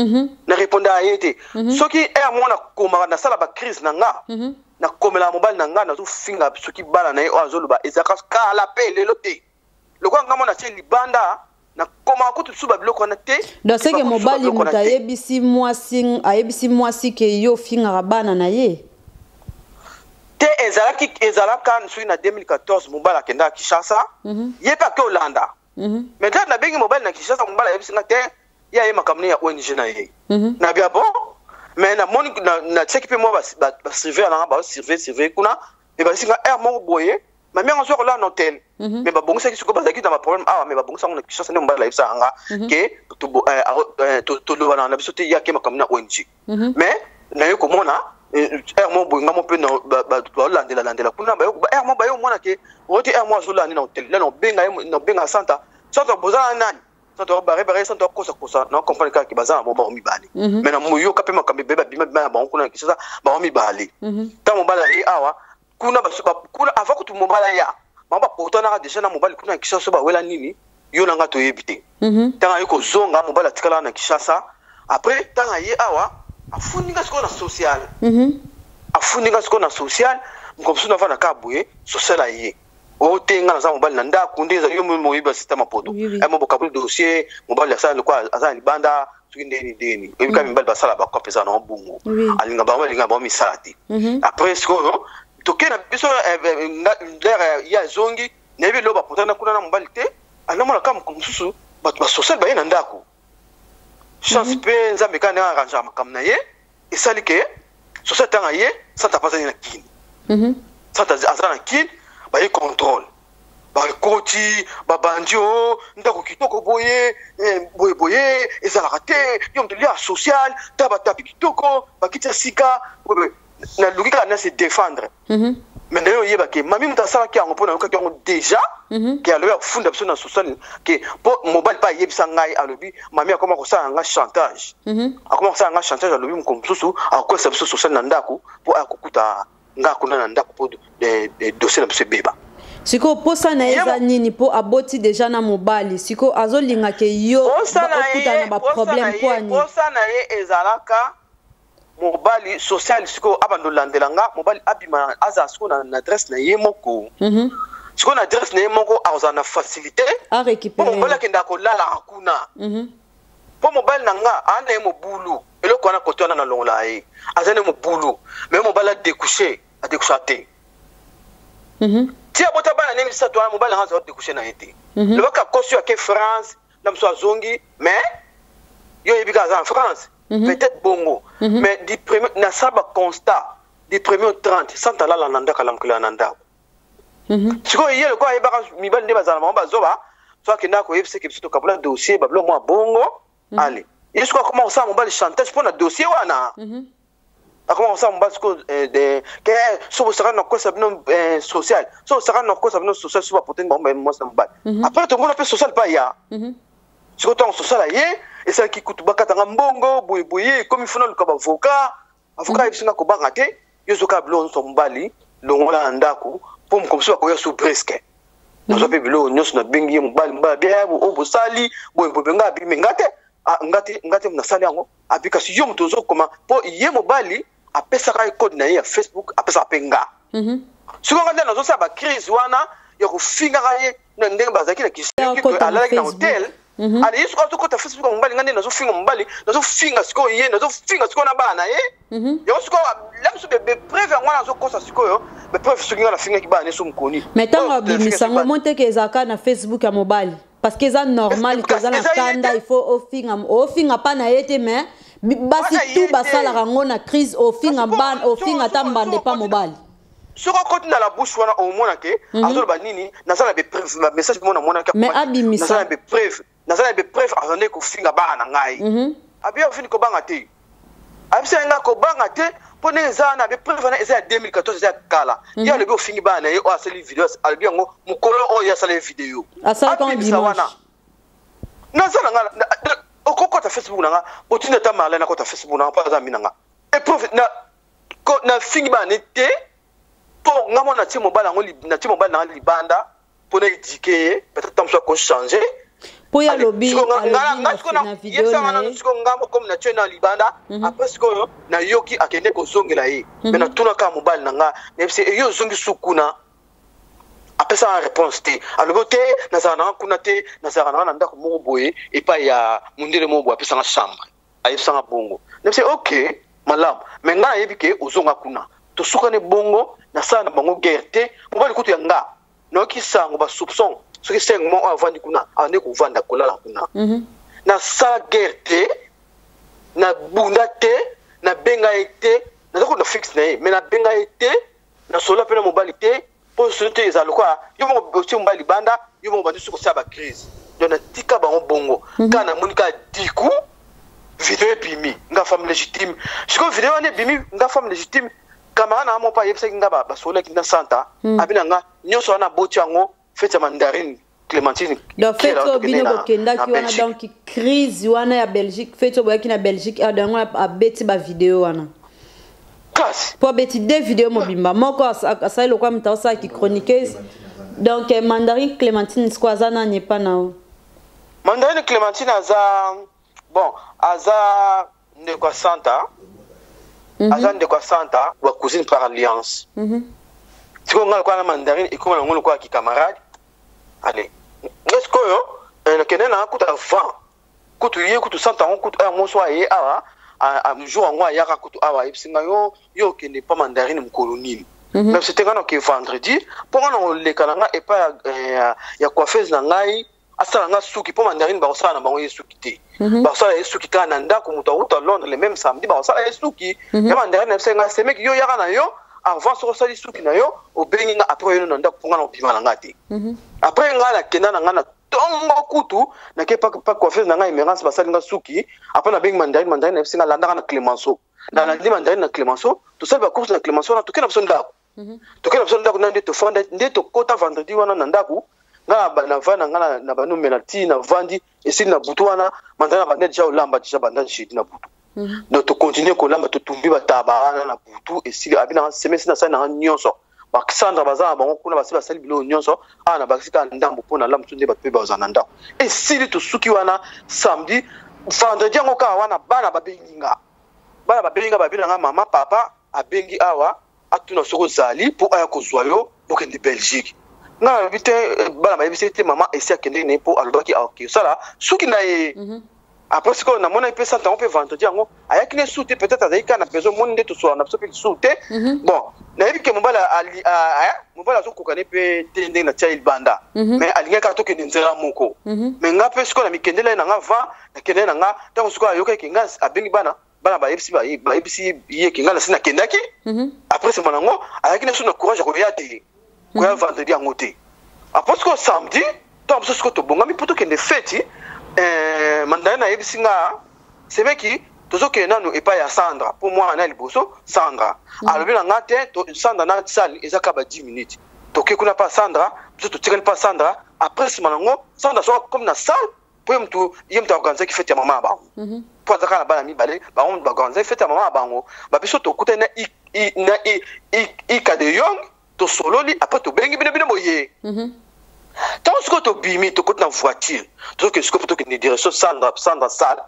Na répondaka ye te. Soki ere moko nakomaka, nasala bacrise na nga, nakomelaka mobali na nga, nazofinga soki bana na ye oyo azoloba ezalaka kala mpe lelo te. Lokola nga mona tie libanda, nakomaka kutu su babiloko wana te. Donc c'est que mobali moto ayebisi mwasi, ayebisi mwasi ke yo ofingaka bana na ye? Te, ezalaki, ezalaka soki na 2014, mobali akendaka Kinshasa. Ye mpe ake olanda. Maintenant nabengi mobali na Kinshasa, mobali ayebisi nga te, ye aye makambo ne ya ONG na ye. Na bia bon, mais namoni natiaki mpe mwa basurveillant nanga, basurveille surveille kuna, me bayebisi nga heure moko boye mami yango azwa kolala na hotel. Mais babongisaki sikoyo, bazalaki na baproblème awa, mais babongisi yango na Kinshasa. Nde mobali ayebisaka nga ke tolobanaka na biso te, ye ake makambo na ONG. Mais naye komona heure moko boye, nga mo mpe baolandela landela kuna, heure moko baye omona ke oti heure moko azolanda na hotel la, naobenga ye, naobenga Santa: "Santa, bozala nani?" Santa bare bare, Santa akosa kosa, na comprendre kaka ke baza na bango, bango mibale. Mais na moyoka mpe makambo ebele, babima bima na bango kuna na Kinshasa, bango mibale. Ntango mobali aye awa, kuna kuna avant kutu mobali aya, bango bapotanaka déjà na mobali kuna na Kinshasa. So bawela nini, yo na nga toyebi te. Ntango aye kozonga, mobali atikalaka na Kinshasa. Après, ntango aye awa, afundi nga sikoyo na social. Afundi nga sikoyo na social. Mokomosusu mosusu navanda kaka boye, social aye o te, nga naza mobali na ndako nde ezali yo moyebi basystème ya poto. Mo bokaboli dossier, mobali asala lokola aza na libanda, soki ndeni ndeni oyebi kaka mibali basala bakope, eza nango bongo, alinga bango, alinga bango misala te. Après sikoyo toke na biso lere ye azongi, nayebi eloko bapotana kuna na mobali te. Anamona kaka mokolo mosusu bato basocial baye na ndako. Chance mpe Nzambe kaka ndenge arrangeaka makambo na ye, esali ke social ntango aye, Santa mpe azali na Kini. Santa aza na Kini, baye contrôle, bakoti, babandi o ndako kitoko boye, boye boye ezalaka te, yo moto lia social ta batapi kitoko, bakiti ya sika. Naluki kaka na se défendre, mais naye oyeba ke mami moto asalaki yango, mpo nayokaki yango déjà ke alobi afunda biso na social, ke mpo mobali mpe ayebisa ngai, alobi mami akoma kosala nga chantage, akoma kosala nga chantage. Alobi mokolo mosusu akokwesa biso social na ndako, mpo akokuta nga kuna na ndako, mpo dossier na biso ebeba. Sikoyo posa na ye eza nini? Mpo aboti déjà na mobali, sikoyo azolinga ke yo okutana na baproblème, mpo ani? Posa na ye ezalaka mobali social sikoyo abanda olandela nga, mobali abima, azala sikoyo na adresse na ye moko. Sikoyo na adresse na ye moko, akozala na facilité mpo mobali akendaka kolalaka kuna, mpo mobali na nga aa na ye mobulu. Eloko wana kote wana nalongola ye, aza na ye mobulu, mais mobali adécouche, adécoucha te. Ti abota bana ne misato wana, mobali na nga azala découche na ye te. Lobaka kosi oyo ake France na mosu, azongi, mais yo oyebi kaka aza en France. Peut-être bongo. Mais du premier, nasala baconstat, du premier au 30, Santa alala na ndako, alamukela na ndako. Sikoyo ye lokola ayebaka mibali nde bazala bango bazoba, so akendaka koyebisaki biso tokabola dossier, babiloko mwa bongo. Ale, ye sikoyo akoma kosala mobali chantage mpo na dossier wana. Akoma kosala mobali sikoyo ke so bosaka na kokosa bino social, so bosaka na kokosa bino social, so bapoteni bango mwasi na mobali. Après tomona mpe social mpe aya. Sikoyo ntango tosala ye, esalaki kutu bakatanga mbongo boyeboye, ekomi fona luka bavoka. Avoka ayebisi nga kobanga te, yo zoka biloko nyonso mobali longola na ndako, mpo mokomosu mosusu bakoya su presque. Nazwa mpe biloko nyonso, nabengi ye mobali, mobali abi oyo bosali boye boye, nga abimi nga te, nga te, nga te nasali yango. Abi kasi yo moto ozokoma, mpo ye mobali apesaka ye code na ye ya Facebook, apesaka mpe nga. Sikoyo nga nde nazosala bacrise wana ya kofingaka ye na ndenge bazalaki na kisi, alalaki na hotel. Ale ye sikoyo azokota Facebook ya mobali, nga nde nazofinga mobali, nazofinga sikoyo ye, nazofinga sikoyo na bana na ye. Yango sikoyo la biso bepreuve yango wana azokosa sikoyo bepreuve soki nga nafingaki bana neso mokoni. Mais ntango abimisa yango, omoni teke ezalaka na Facebook ya mobali, parce que eza normal ke oza na kanda, il faut ofinga, ofinga pa na ye te, mais basi tout basalaka yango na crise, ofinga bana, ofinga ata mbanda epa mobali. Soki okoti na la bouche wana, omona ke azoloba nini. Naza na bepreuve, bamessage mo namonaki. Mais abimisa. Naza na bepreuve, naza na bepreuve, azande kofinga bana na ngai. Abi afini kobanga te, abisa nga kobanga te, mpo ndenge eza wana, bepreuve wana eza ya 2014, eza ya kala. Ye alobi ofingi bana na ye, oyo asali video, alobi yango mokolo oyo asali video. Abimisa wana, naza na nga, okokota Facebook na nga, botinda ata Marlene akota Facebook na nga, mpo aza mi na nga epreuve nafingi bana ne te, mpo nga mwana natie mobali yango, natie mobali na nga libanda mpo na éduquer ye, peut-être ntango mosusu akochange. Mpo ye alobi na video na ye. Sikoyo nga moko natie na libanda, après sikoyo nayoki akende kozongela ye, mais natunaka mobali na nga, nayebisi eyo ozongi su kuna, apesaka réponse te. Alobi te, nazala nanga kuna te, nazalaka nanga na ndako moko boye epai ya mondele moko boye, apesanga chambre, ayebisanga bongo. Nayebisi ok, malamu, mais ngai nayebi ke ozonga kuna. Tosukani bongo, nasala na bango guerre te. Mobali kutu ya nga, nayoki sango basoupçon soki 5 mois oyo avandi kuna, ande kovanda kolala kuna. Nasala guerre te, nabunda te, nabenga ye te, naza kuna fixe na ye, mais nabenga ye te, nasolola mpe na mobali te, mpo soki te eza lokola yo moko otie mobali libanda, yo moko bandi soki kosala bacrise. Donc natika bango bongo. Kaka namoni kaka diku video ebimi, nga femme légitime. Sikoyo video wana ebimi, nga femme légitime, camarade na nga moko mpe ayebisaki nga, basololaki na Santa. Abi na nga nyonso wana aboti yango fête ya Mandarine Clémentine. Donc fête oyo bino bokendaki wana, donc crise wana ya Belgique, fête oyo boyaki na Belgique, yango abeti bavideo wana. Kasi mpo abeti deux video mobimba, moko asali lokola moto aosalaki chroniqueuse. Donc Mandarine Clémentine siko aza nani epa na yo? Mandarine Clémentine aza, bon, aza ndeko ya Santa. Aza ndeko ya Santa, ba cousine par alliance. Sikoyo ngai lokola na Mandarine ekoma nango lokola kicamarade. Ale nga sikoyo nakende na kuta vent kutu ye kutu Santa yango kutu awa moso aye awa jour yango ayaka kutu awa, ayebisi ngai yo, yo okende mpa Mandarine mokolo nini? Mais c'était nga nake vendredi, mpo nga na koleka na nga epai ya coiffeuse na ngai, asala nga suki, mpo Mandarine bakosala na bango ye suki te. Bakosala ye suki kaka na ndako, moto awuta Londres le même samedi, bakosala ye suki ya Mandarine. Nayebisaki nga semeki, yo yaka na yo avant, soki osali suki na yo, obengi nga, après oyo na ndako, mpo nga na obima na nga te. Après nga nakenda na nga na ntongo kutu, nake pa coiffeuse na ngai Emerance, basali nga suki. Après nabengi Mandarine, Mandarine nayebisi nga landaka na Clémenceau. Nalandi Mandarine na Clémenceau, tosali bacourse na Clémenceau wana, toke na biso ndako, toke na biso ndako na nde tofanda, nde tokota vendredi wana na ndako. Nga navandi na nga na banomela ti navandi, esili na butu wana, Mandarine na banda deja olamba, deja banda jeudi na butu. Donc tocontinue kolamba, totumbi bataba wana na butu, esili. Abi nanga semesi, nasali nanga nyonso, basandra baza na bango kuna, basi basali biloko nyonso awa, na bakisi kaka ndambo mpo na lamu nde bato mpe bazala na ndako. Esili, tosuki wana samedi. Vendredi yango kaka wana, bana babengi nga, bana babengi nga, babi na nga mama, papa abengi awa, atuna soki ozali mpo aya kozwa yo, bokende Belgique. Nga nalobi te, bana bayebisi te, mama esi akendeki na ye, mpo alobaki aoke osala suki na ye. Après sikoyo namonaki mpe Santa yango mpe vendredi yango ayaki ne su te, peut-être azalaki kaka na besoin, moni nde tosolana na biso mpe lisusu te. Bon, nayebi ke mobali mobali azokoka ne mpe te ndenge natia ye libanda, mais alingaki kaka tokende nzela moko. Mais nga mpe sikoyo na mikendela ye na nga va nakendeli na nga. Ntango sikoyo ayokaki nga abengi bana, bana bayebisi ye ke nga nasi nakendaki. Après sema nango ayaki na so na courage ya koya te, koya vendredi yango te. Après sikoyo samedi, ntango biso sikoyo tobongami mpo tokende feti, Mandarine ayebisi nga semeki tozokende nanu epai ya Sandra, mpo mwana na liboso Sandra. Alobi na nga te, Sandra na salle eza kaka ba 10 minutes, toke kuna mpa Sandra, biso totikali mpa Sandra. Après nsima nango Sandra soki akomi na salle. Po ye mutu ye mutu aorganisaki fete ya mama ya bango. Po aza kaka na bana mibale, bango mutu baorganisaki fete ya mama ya bango. Ba biso tokutani na I, I, na I, I, Ika de Jong, tosololi, après tobengi bino bino boye. Ntango sikoyo tobimi, tokoti na voiture, tozokende sikoyo po tokende direction Sandra, Sandra salle.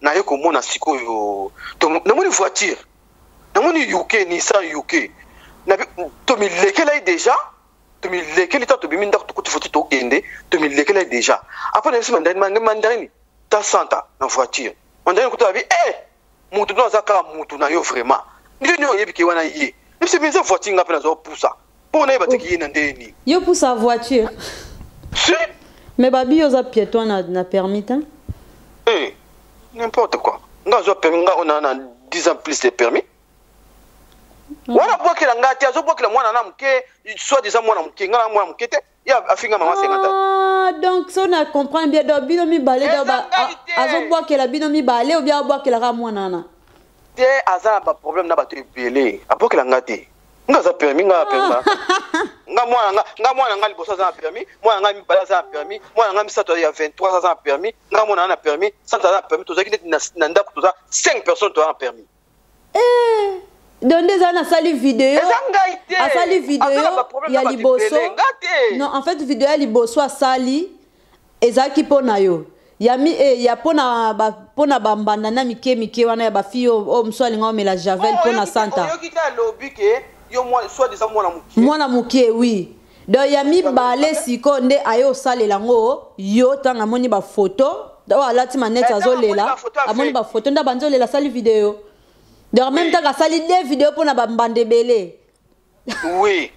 Naye komona sikoyo, namoni voiture, namoni UK, Nissan UK. Tomilekelaki déjà, tomilekeli ntango tobimi ndako, tokoti voiture tokende, tomilekelaki déjà. Après nayebisi mandarine, mandarine ta santa na voiture. Mandarine kuta abi, eh, mutu no aza kaka mutu na yo vraiment. Ndenge nini oyebi ke wana ye? Nayebisi mpenza voiture nga mpe nazwa pusa. Mpo nayeba te ke ye na ndenge nini. Yo pusa voiture? Si. Mais babi yo oza piéton na permis te? Eh, n'importe quoi. Nga azwa permis, nga ona na 10 ans plus de permis. Wana bwakela nga te, azobwakela mwana na moke, soit disant mwana moke, nga na mwana moke te, ye afinga mama 50 ans. Ah, donc so na comprendre bien, donc bino mibale, donc Eza ba, ngai te. azobwakela bino mibale ou bien abwakelaka mwana wana? Te, aza na ba problème na bato ebele, abwakela nga te. Nga aza permis, nga permis. Nga mwana nga, nga mwana nga liboso aza na permis, mwana nga mibale aza na permis, mwana nga misato ya 23 aza na permis, nga mwana na permis, santa aza na permis, tozalaki neti na ndako toza 5 personnes toza na permis. Eh, donc nde eza nasali video. Eza ngai te. Asali video Aza na ba problème ya na bato liboso. ebele, nga te. Non, en fait video ya liboso asali ezalaki mpo na yo. Ya mi, eh, ya mpo na ba, mpo na ba mbanda na mike mike wana ya ba fille oyo, oyo mosusu alinga omela javel Oh, mpo na oyoki te, santa. oyoki te alobi ke yo mwa, soit disant mwana mokie. Mwana mokie, oui. Donc ya mibale sikoyo nde aye osalela yango yo ntango amoni ba photo oyo alati manete Eh, ntango amoni azolela, ba photo ya amoni feti. ba photo nde abandi olela, asali video. Donc en même Oui. temps asali deux vidéos mpo na ba mbanda ebele. Oui.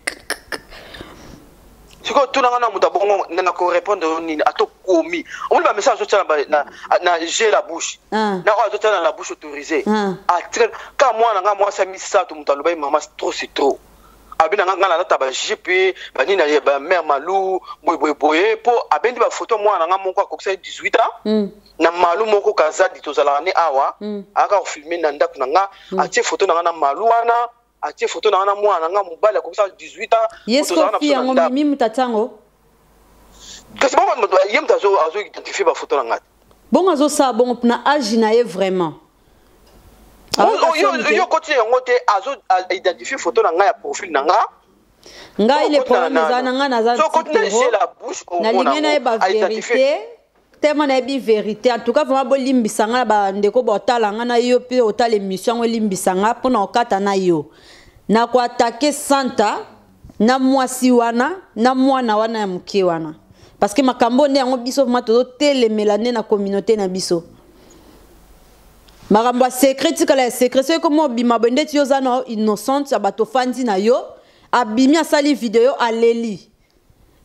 Sikoyo tunanga na moto abongo na ko répondre yo nini ato komi. Omoni ba message azotia na na j'ai la bouche. Ah. Na oyo azotia na la bouche autorisée. Ah. Atika ka mwana nga mwasi ya misato moto alobaki mama trop c'est trop. Abi na nga nga nalata ba jupe, ba nini ya ba mère Malou, boye boye boye po abendi ba photo mwana nga moko akokisa 18 ans. Na Malou moko Kazadi tozalaka ne awa, aka ko filmer na ndako na nga, atie photo na nga na Malou wana, atie photo na nga na mwana nga mobali akokisa 18 ans. Yes, Moto azalaka na ko fi biso na yango ndako. mimi mutatango. Kasi bongo moto, ye moto azo identifier ba photo na nga. Bongo azosala bongo na âge na ye vraiment. Oh, Azo oh, yo, soni te. yo koti yango te, azo identifier photo na nga ya profil na nga. Ngai le Soko koti na problème eza na nga naza Soko koti na petit j'ai la bouche au Na mona lingi na ye ba ngo, a identifier. vérité. Tellement na yebi vérité. En tout cas, vraiment bolimbisa nga na ba ndeko botala nga na yo pe otala émission ngo limbisa nga pona okata na yo. Na ko attaquer Santa na mwasi wana na mwana wana ya moke wana. Parce que makambo nde yango biso vraiment tozo telemela nde na communauté na biso. Makambo ya secret tikala ya secret soki komo obima boye ndeti yo oza na innocente ya bato fandi na yo, abimi asali video aleli.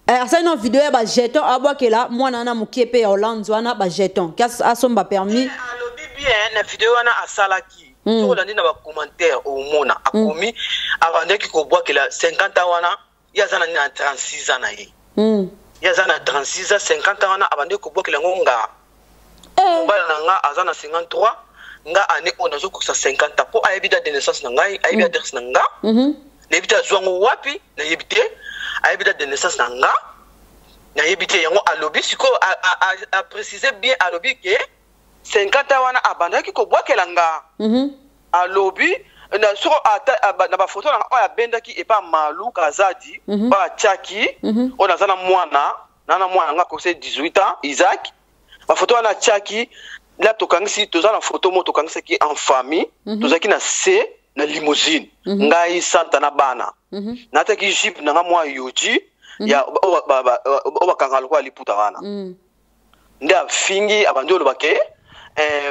Asali na video ya ba jeton abwakela mwana wana mokie pe ya Hollande wana ba jeton ki asomba permis. Alobi bien na video wana asalaki. Soki olandi na ba commentaire omona akomi abandaki kobwakela 50 ans wana ye aza na 36 ans na ye. Ye aza na 36 ans, 50 ans wana abandaki kobwakela yango nga. Mobali na nga aza na 53, nga année oyo nazokokisa 50 ans po ayebi date de naissance na ngai, ayebi adresse na nga. Nayebi te azwa yango wapi, nayebi te. Ayebi date de naissance na nga, nayebi te. Yango alobi sikoyo, a préciser bien, alobi ke 50 ans wana abandaki kobwakela nga. Alobi, na soko ata, a, ba, na ba photo na nga oyo abendaki epa Malou Kazadi, ba atiaki, oyo naza na mwana, na na mwana nga akokisa 18 ans, Isaac. Ba photo wana atiaki, là tokangisi, toza na photo moko tokangisaki en famille, tozalaki na C na limousine. Ngai Santa na bana. Nataki jupe na nga mwa yoji, ya, oyo ba, ba, ba, oyo bakangaka lokola liputa wana. Nde afingi, abandi oloba ke,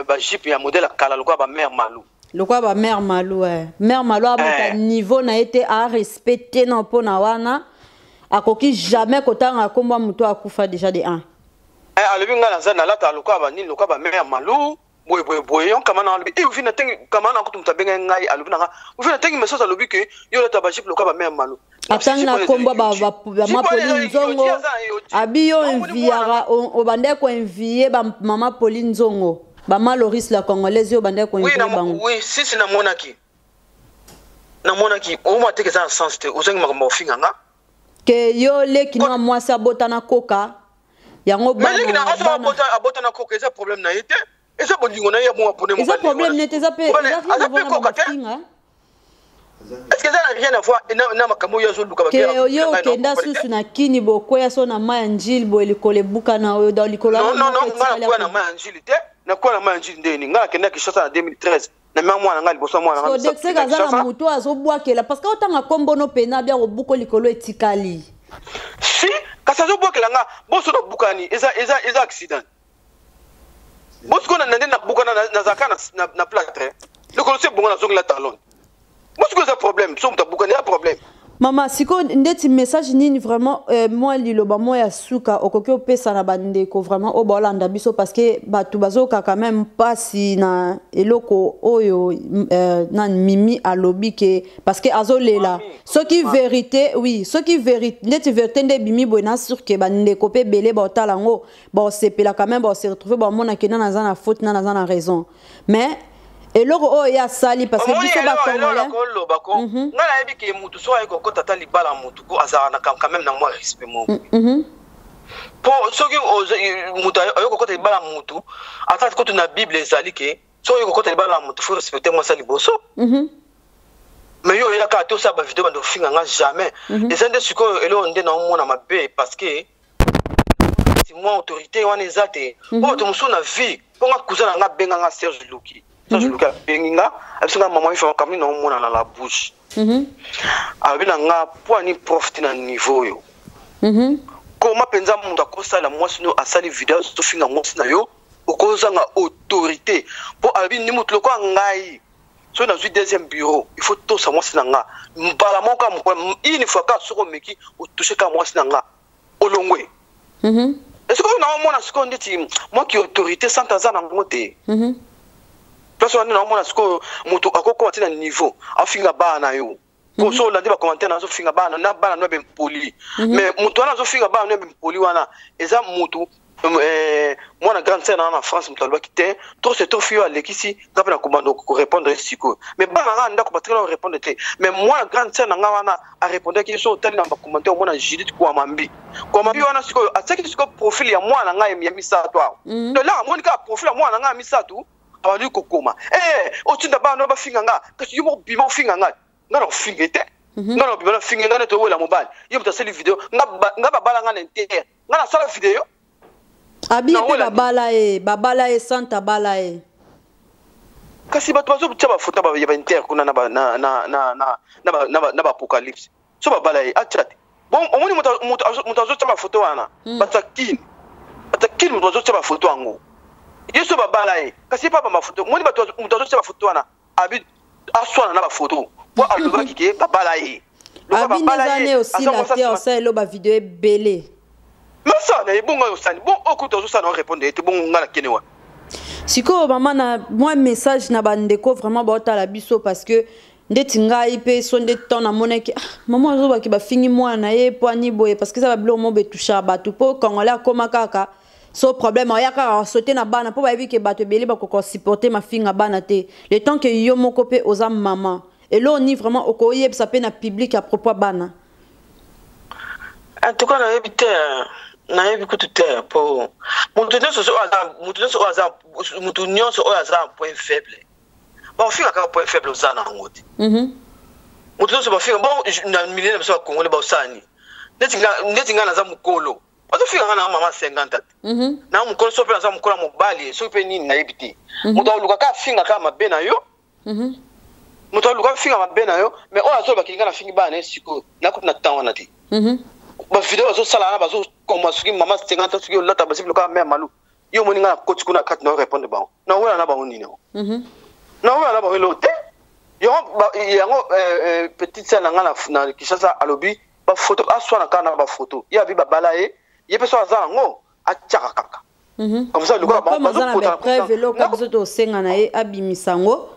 ba jupe ya modèle ya kala lokola ba mère Malou. Lokola ba mère Malou, ouais. Mère Malou abota niveau na ye te, a respecté na mpo na wana. Akoki jamais kotanga kombo ya moto akufa déjà de 1. Alobi nga naza nalata lokola ba nini, lokola ba mère Malou, boye, boye, boye. Yon kama na alobi, eh, ovi na tengi, kama na kutu moto abengai ngai, alobi na nga, ovi na tengi message alobi ke, yo olata ba jupe lokola ba mère Malou. Atangi na kombo ba Jupe ma wana Pauline ezali Nzongo. yoji, aza na yoji. Abi yo Yango moni enviara, mwana. o bandeko ko envier ba mama Pauline Nzongo. Ba ma Loris la Congolaise yo bandeko ko Oui, envier na mo- bango. oui, si, si, namonaki. Namonaki, au moins, teke eza na sens te, ozangi makambo ya kofinga nga. Ke yo leki na mwasi abota na koka. Yango bana abota na koka, eza problème na ye te, eza bolingo na ye ya mwa pone. Eza problème nete, eza pe eza pe koka te. Est-ce que eza na rien à voir na makambo oyo azoluka? Ke yo okenda susu na kini, bokwea so na mai ya Njili boye, likolo ebuka na oyo, donc likolo. Non, non, non, nga nakwea na mai ya Njili te. Nakwea na mai ya Njili ndeni? Nga nakenda Kinshasa na 2013, namema mwana nga liboso ya mwana. Nga Dexek aza na moto azobwakela, parce que otanga kombo no pena bia kobuka, likolo etikali. Si, kasi azobwakela nga boso nabukani, eza accident. Bosiko na nde nabukana, nazalaka na plâtre, lokolo se bongo, nazongela talon. Bosiko eza problème, so moto abukani, eza problème. Mama, sikoyo ndeti message nini vraiment, mwa liloba mwa ya suka okoki opesa na bandeko vraiment oyo baolanda biso? Parce que bato bazoyoka quand même mpasi na eloko oyo na Mimi alobi ke, parce que azolela soki vérité, oui, soki vérité, ndeti vérité nde ebimi boye, na sûr ke bandeko mpe ebele baotala yango, baosepela quand même, baose retrouve, baomona ke nana aza na faute, nana aza na raison. Mais eloko oyo ye asali, parce que biso bacongolais koloba ko, ngai nayebi ke mutu so aye kokota ata libala, mutu ko azalaka na quand même na mwa respect moko. Mpo soki mutu aye kokota libala, mutu ata kutu na Bible ezali ke soki oye kokota libala ya mutu, faut respecter mwasi ya liboso. Mais yo oyelaka ate osala bavideo, bando ofinga nga jamais. Eza nde sikoyo eloko nde naomona mabe, parce que mwa autorité wana eza te. Po bato mosusu na vie, mpo nga cousin na nga abenga nga, Serge Luki. Serge Luki abengi nga, abisi nga: "Mama ifa, makambo nini naomona na la bouche?" Alobi na nga: "Mpo ani prof te na niveau oyo, koma mpenza moto akosala mwasi no asali video, azofinga mwasi na yo, okozanga autorité?" Mpo alobi ni moto lokola ngai, soki nazwi deuxième bureau, il faut tosa mwasi na nga mbala moko kaka une fois kaka. Soki omeki otouche kaka mwasi na nga, olongwe. Esikoyo naomona sikoyo ndeti mwaki autorité sante aza nango te. Place wana naomona sikoyo moto akokoma ti na niveau afinga bana na yo. Po so olandi bacommentaire na, azofinga bana na bana no ya bempoli. Mais moto wana azofinga bana no ya bempoli wana, eza motu mwana grande sœur na na France. Moto alobaki te, trop c'est trop, fio alekisi. Nga mpe nakobanda korépondre sikoyo, mais bana nga ndako batikala korépondre te. Mais mwana grande sœur na nga wana arépondaki. So otali na bacommentaire, omona Judith Kwamambi. Kwamambi wana sikoyo atiaki sikoyo profil ya mwana ngai ya misato awa. Donc là amoni kaka profil ya mwana ngai ya misato, abandi kokoma: "Otinda bana no bafinga nga." Kasi yo moko bima ofinga ngai, nga na ofinga te. Nga na obima na finga nga nete owela mobali, ye moto asali video. Nga babala nga na intere, nga nasala video. Abi mpe babala ye, babala ye, santa bala ye. Kasi bato bazotia bafoto ya baintere kuna na baapocalypse. So babala ye, atia te. Bon, omoni moto azotia bafoto wana, bato ya kini, bato ya kini, moto azotia bafoto yango, ye so babala ye, kasi ye mpa bafoto. Omoni moto azotia bafoto wana, abi aswana na bafoto po alobaki ke babala ye. Abi nde eza ne osila te, osala elo bavideo ebele. Nasala ye bongo, osali bon, okuta ozosala, orépondre ye te. Bongo nga na kene wana. Sikoyo mama, na mwa message na bandeko vraiment baotala biso, parce que ndeti ngai mpe so nde temps namonaki, ah, mama azobaki bafingi mwana na ye mpo ani boye, parce que eza babiloko mo betouchaka bato. Mpo congolais akóma kaka so problème, oya kaka asote na bana, mpo bayebi ke bato ebele bakoka supporter mafinga bana te. Le temps ke yo moko mpe oza mama, eloko ni vraiment okoyebisa mpe na public à propos ya bana? En tout cas nayebi te, nayebi kutu te. Po moto nyonso oyo aza na point faible, bakofinga kaka point faible oza na yango te. Moto nyonso bafinga bon, na milieu na biso bacongolais baosala nini? Ndeti ngai naza mokolo, bazofinga nga na mama 50 te. Na mokolo so mpe naza mokolo ya mobali, soki mpe nini, nayebi te. Moto aluka kaka afinga kaka mabe na yo, moto aluka afinga mabe na yo. Mais oyo azolobaki nga nafingi bana na ye, sikoyo nakuti na temps wana te. Bavideo bazosala wana, bazokoma soki mama 50, soki olata basi biloko ya mare malu. Yo omoni nga na koti kuna kati na répondre bango, nawela na bango nini yango? Nawela na bango eloko te. Yango petite sœur na nga na Kinshasa alobi bafoto, aswana kaka na bafoto. Ye abi babala ye, ye mpe so aza yango, atiaka kaka comme ça. Lokola aza na bapreuve, eloko biso tosenga na ye abimisa yango,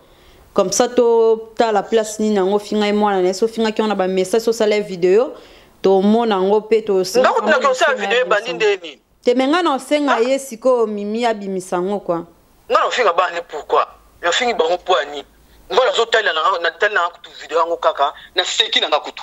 comme ça totala place nini yango ofinga ye mwana na ye. So ofingaki yango na bamessage, so osala ye video, tomona yango mpe. Tosinaki osala video ebandi nde nini? Te, me ngai na osenga ye sikoyo Mimi abimisa yango kua. Ngai na ofinga bana, pourquoi nafingi bango? Mpo ani ngai nazotalela, natali nanga kutu video yango kaka, naseki nanga kutu,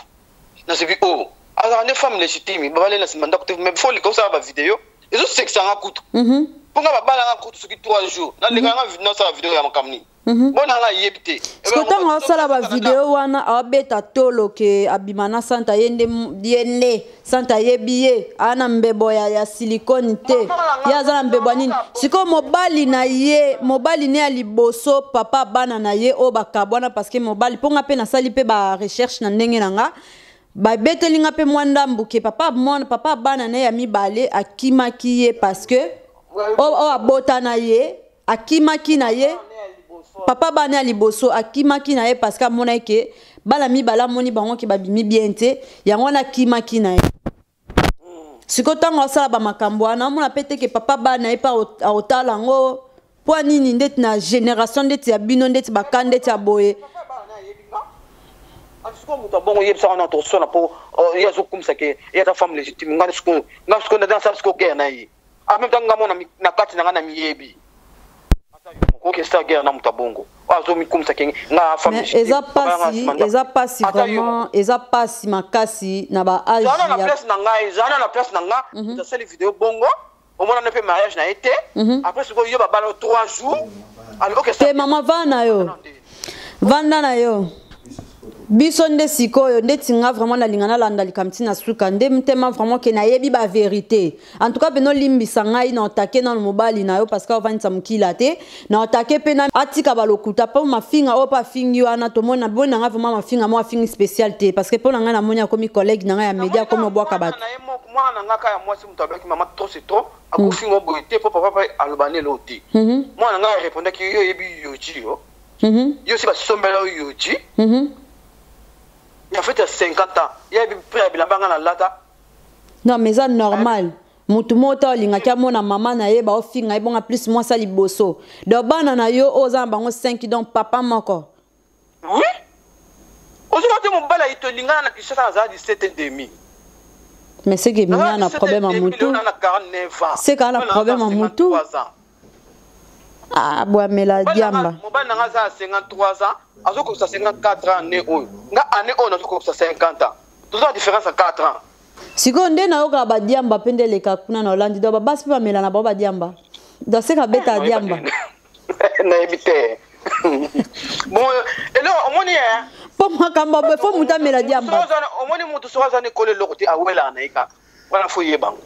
nasebi o azalaka nde femme légitime, babale na nsima ndako te. Mais faut lika osala bavideo. Ezosekisa nga kutu. Mpo nga babala nga kutu soki 3 jours. Naleka nga nasala video ya makambo nini? Mpo na nga ayebi te. Siko ntango asala bavideo wana, awabeta tolo ke abima na Santa, ye nde, ye nde Santa ayebi ye aa na mbebo ya silicone te, ye aza na mbebo ya nini. Sikoyo mobali na ye, mobali ne ya liboso, papa bana na ye oyo bakabwana, parce que mobali, mpo nga mpe nasali mpe ba recherche na ndenge na nga, babeteli nga mpe mwa ndambu ke papa mwana, papa bana na ye ya mibale akimaki ye, parce que oyo abota na ye akimaki na ye. Papa bana ya liboso akimaki na ye parce que amonaki ke bana mibale amoni bango ke babimi bien te, yango wana akimaki na ye. Sikoyo ntango asala bamakambo wana, amona mpe te ke papa bana ye mpe aotala yango mpo nini. Ndeti na génération ndeti ya bino, ndeti baka ndeti ya boye. Sikoyo moto abongo oyebisaka na tosona mpo ye azokumisa ke ye aza femme légitime. Nga sikoyo, nga sikoyo nasala sikoyo guerre na ye. En même temps, nga mona na kati na nga na miyebi. Okesa guerre na moto abongo oyo azomikumisa ke nga femme légitime. Eza pasi, eza pasi vraiment, eza pasi makasi na ba age. Zana na place na ngai, zana na place na nga, nasali video bongo, omonana mpe mariage na ye te. Après sikoyo yo babala 3 jours. Te, mama, vanda na yo, vanda na yo. Biso nde sikoyo ndeti nga vraiment nalinga nalanda likambo ntina suka nde mtema vraiment ke nayebi ba vérité. En tout cas mpe nolimbisa ngai na otake nano mobali na yo, parce que ovandisa mokila te na otake mpe na atika balokuta mpo mafinga oyo mpe afingi wana. Tomoni na boni na ngai vraiment mafinga mo afingi spécial te, parce que mpo na ngai namoni akomi collègue na ngai ya média, akomi obwaka bato. Mwana na ngai kaka ya mwasi, moto alobaki: "Mama, trop c'est trop." Akofinga boye te mpo papa mpe aloba nde eloko te. Mwana na ngai arépondaki: "Yo oyebi yoji, yo yo si basombela yo yoji ya fête ya 50 ans, yebi prix ya bilamba nga nalata." Non, mais eza normal, motu moko te alingaki amona mama na ye baofinga ye bonga, plus mwasi ya liboso. Donc bana na yo oyo oza na bango 5, donc papa moko. Oui, ozoka te, mobali ayi tolingana na Kinshasa, nazala 17 et demi. Mais c'est que mina na problème ya mutu, c'est kaka na problème ya mutu. Ah, bwamela diamba. Mobali nanga aza na 53 ans, azokokisa 54 ans année oyo. Nga année oyo nazokokisa 50 ans, toza na différence ya 4 ans. Sikoyo nde nayokaka badiamba mpe nde eleka kuna na Olandi. Donc babasi mpe bamela na bango badiamba, donc seka abeta diamba. Nayebi te. Bon, eloko omoni ye mpo makambo boye, fo motu amela diamba. Omoni, motu soki aza na ekolo, eloko te, awelaka na ye kaka wana, fo yebango.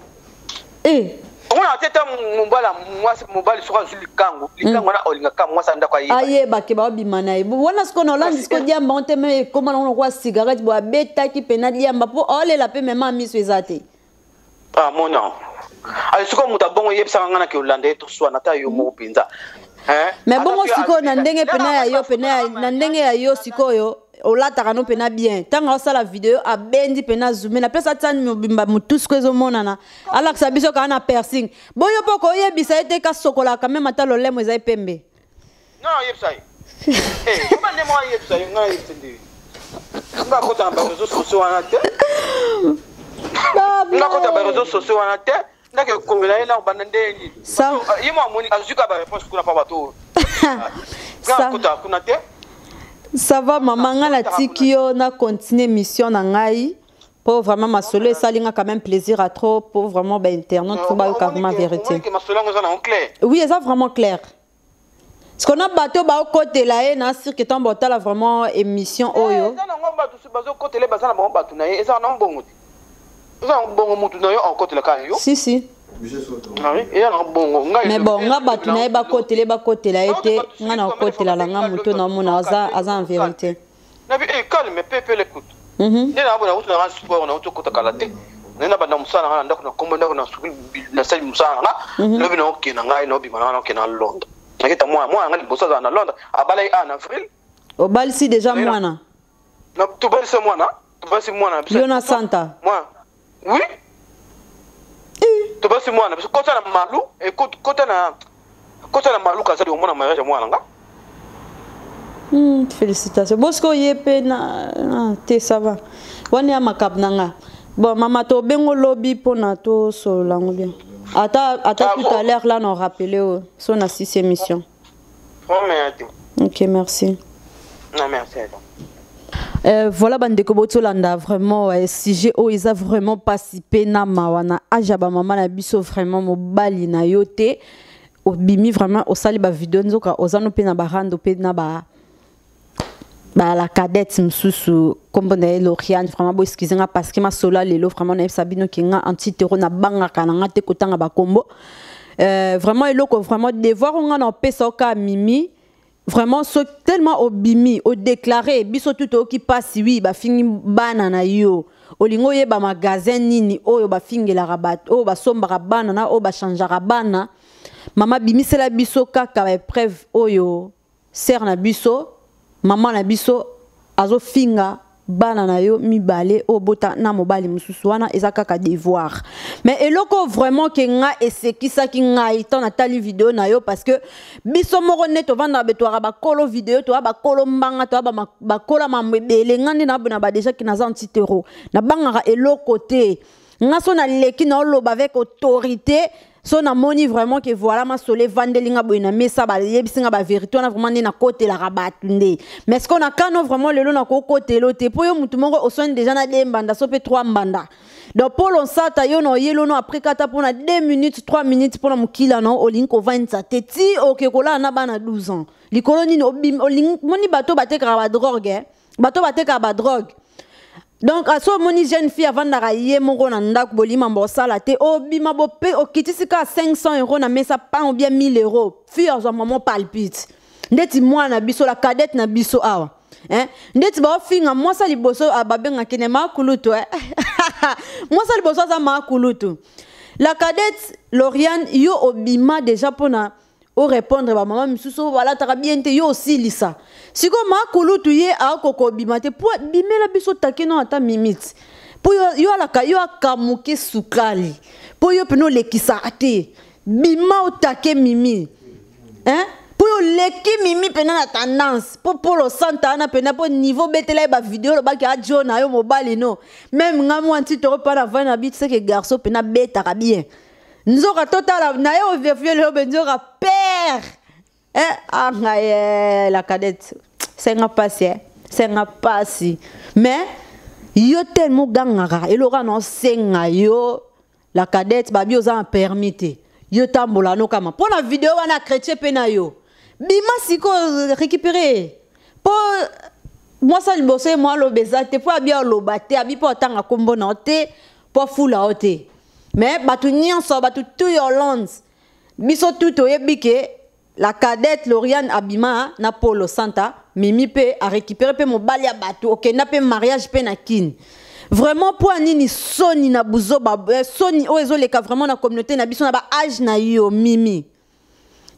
Omona te, ta mobali, mwasi, mobali soki azwi likango, likango wana olingaka mwasi ya ndako ayeba. Ayebake baobima na ye wana. Sikoyo na Olandi, sikoyo diamba ngo te, me ekóma nango lokola cigarette boye. Abetaki mpena diamba mpo aolela mpe mema miso eza te. Ah, mona ale sikoyo moto abongo oyebisaka nga nake olanda ye, toswana ata yo moko mpenza. Mais bongo sikoyo na ndenge pena ya yo, pena na ndenge ya yo, sikoyo olataka no mpena bien. Ntango aosala video, abendi mpena zoome na place atiani mobimba motu, sikoyo ezomonana, alakisa biso kaka na piercing boyo mpo koyebisa ye te kasokolaka meme ata lolemo ezali pembe. Non, oyebisa ye koma nde moko ayebisa ye, ngai ayebisa nde nga akota na bareseau sociaux wana te, nga akota bareseau sociaux wana te. Ndake ekomela ye na banda ndenge nini? Ye mo amoni azwi kaka baréponse kuna pa bato oyo nga akota kuna te. Ça va, mama, nga natiki yo na continue mission na ngai po vraiment masolo esali nga quand même plaisir à trop, po vraiment bainternaute fo bayoka vraiment vérité. Masolo yango eza nango clair. Oui, eza vraiment clair, parce qu'on a bato baokotela ye na sirke ntango baotala vraiment émission oyo. Eza nango bato bazokotela, baza na bango bato na ye, eza nango bongo te, eza nango bongo, mutu na yo akotela kaka yo. Si, si. Eza nango bongo. Mais bon, nga bato na ye bakotela ye, bakotela ye te, nga na okotela na nga moto na omona aza en vérité. Nabi eh, calme pepe, l'écoute. Nde na bona utu na sport na utu kota kala te, nde na banda mosala na nga na ndako, na kombo ndako, na suki, nasali mosala na nga. Lobi na okende ngai na obima na nga, na okende na Londres, naketa mwana, mwana nga liboso azala na Londres, abalaki a na avril. Obalisi déjà mwana? Tobalisi mwana, tobalisi mwana na biso. Yo na Santa? Mwana, oui, tobalisi mwana biso. Kota na malu, kota na malu kazali, omona mariage ya mwana na nga. Félicitations. Bosiko ye mpe na te, ça va, wana ya makambo na nga. Bon, mama, tobengo lobi mpona tosolola yango bien. Ata ata tout à l'heure là na rappeler oyo so na sisi émission. Ok, merci. Non, merci. Voilà bandeko botolanda vraiment sujet oyo eza vraiment pasi mpe na mawa na age ya bamama na biso. Vraiment, mobali na yo te, obimi vraiment osali bavideo, nzoka oza no mpe na barando mpe na ba la cadette mosusu, nkombo na ye Loriane. Vraiment bo excuse nga parce que masolo ya lelo, vraiment nayebisa bino ke nga antitero nabangaka na nga te kotanga bakombo. Vraiment eloko, vraiment devoir nga na opesa oka Mimi, vraiment so tellement obimi odéclaré, biso tu toyoki mpasi. Wi, bafingi bana na yo, olingi oyeba magasin nini oyo bafingelaka bato, oyo basombaka bana na oyo bachangeaka bana. Mama, bimisela biso kaka baépreuve oyo sœur na biso, mama na biso azofinga bana na yo mibale oyo bota na mobali mosusu. Wana eza kaka devoir. Mais eloko vraiment ke nga esekisaki ngai ntango natali video na yo, parce que biso moko nde tovandaka betwaka bakolo video, toya bakolo mbanga, toya bakola mambo ebele. Nga nde nabona badeja ke naza antitero, nabangaka eloko te. Nga so naleki, naoloba avec autorité. So namoni vraiment ke voilà, masolo evandeli nga boye na mesa, bayebisi nga bavérité wana, vraiment nde nakotelaka bato nde. Mais ce qu'on a kano vraiment lelo, nakokotela te mpo yo mutu moko oswani déjà na de mbanda so mpe 3 mbanda. Donc Paul Onsata, yo na oyeli ono après kata mpona 2 minutes, 3 minutes mpona mokila na olingi kovandisa te ti oke kolala na bana 12 ans likolo nini. Olingi moni bato batekaka badrogue, bato batekaka badrogue. Donc aso omoni jeune fille avandaka ye moko na ndako, bolima bosala te, obima bope okitisi kaka 500 € na mesa pan ou bien 1000 €, fille azwa mamo palpite ndeti mwana biso, la cadette na biso awa, hein? Ndeti baofinga mwasi ya liboso, babengaki ne makulutu, eh? Mwasi ya liboso aza makulutu, la cadette Loriane. Yo obima déjà mpona orépondre bamama misusu oyo balataka bien te, yo osilisa. Sikoyo makulutu ye akoka obima te po bimela biso take no ata mimiti mpo yo alaka yo akamuke sukali mpo yo mpena olekisaka te. Bima otake Mimi, hein? Mpo yo oleki Mimi mpena na tendance mpo polo santa wana mpena mpo niveau betela ye bavideo, olobaki ajo na yo mobali no. Même nga mwa nti toko mpa na vai na bi seke garçon mpena betaka bien, nzoka totala na ye ovefie lelo be nzoka père, eh, ah ngai, eh, la cadette, senga pasi, eh, senga pasi. Mais yo tellement ogangaka eloko na osenga yo la cadette, babi oza na permis te, yo tambola no kama mpo na video wana chrétien mpe na yo. Bima sikoyo récupérer mpo mwasi ya liboso ye mwa aloba eza te mpo abi aloba te, abi mpo atanga nkombo na yo te, mpo afula yo te. Mais bato nyonso, bato tu ya Hollande, biso tu toyebi ke la cadette Loriane abima na Polo Santa. Mimi mpe arécupéré mpe mobali ya bato, okenda mpe mariage mpe na Kini. Vraiment, mpo ya nini soni na buzoba, soni oyo ezoleka vraiment na communauté na biso na baage na yo Mimi,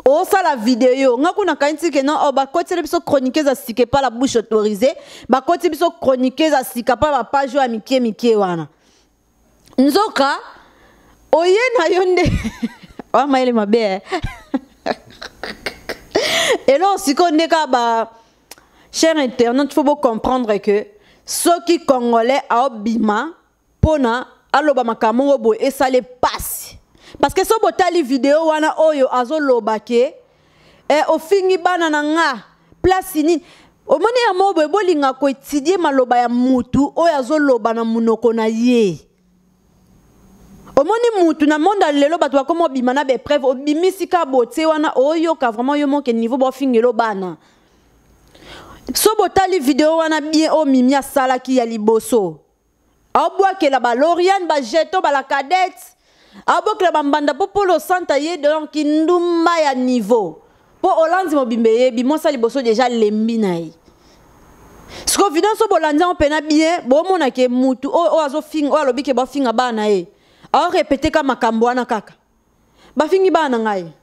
osala video? Nga kuna kanisi ke non, oh, bakoteli biso chroniqueuse ya sika epa la bouche autorisée, bakoti biso chroniqueuse ya sika mpa bapage oyo ya mike mike wana, nzoka oye na yo nde oya mayele mabe, eh. Eloko sikoyo nde kaka ba cher internaute, faut bocomprendre que soki Congolais aobima mpona aloba makambo moko boye, esala pasi, parce que so botali video wana oyo azoloba ke, eh, ofingi bana na nga place nini, omoni ya moko boye, bolinga koétudier maloba ya mutu oyo azoloba na monoko na ye. Omoni mutu na monde ya lelo, bato bakoma obima na baépreuve, obimisi ka botie wana, oyoka vraiment yo moke niveau bofingelo bana. So botali video wana bien oyo Mimi asalaki ya liboso, aobwakela baloriane bajeton bala cadette, aobwakela bambanda mpo Polo Santa ye donc ndumba ya niveau mpo Hollande mobimba eyebi mwasi ya liboso déjà lembi na ye. Siko video so bolandi yango mpena bien, bomona ke mutu oyo azofinga, oyo alobi ke bafinga bana na ye, aorépéter ka makambo wana kaka, bafingi bana na ngai.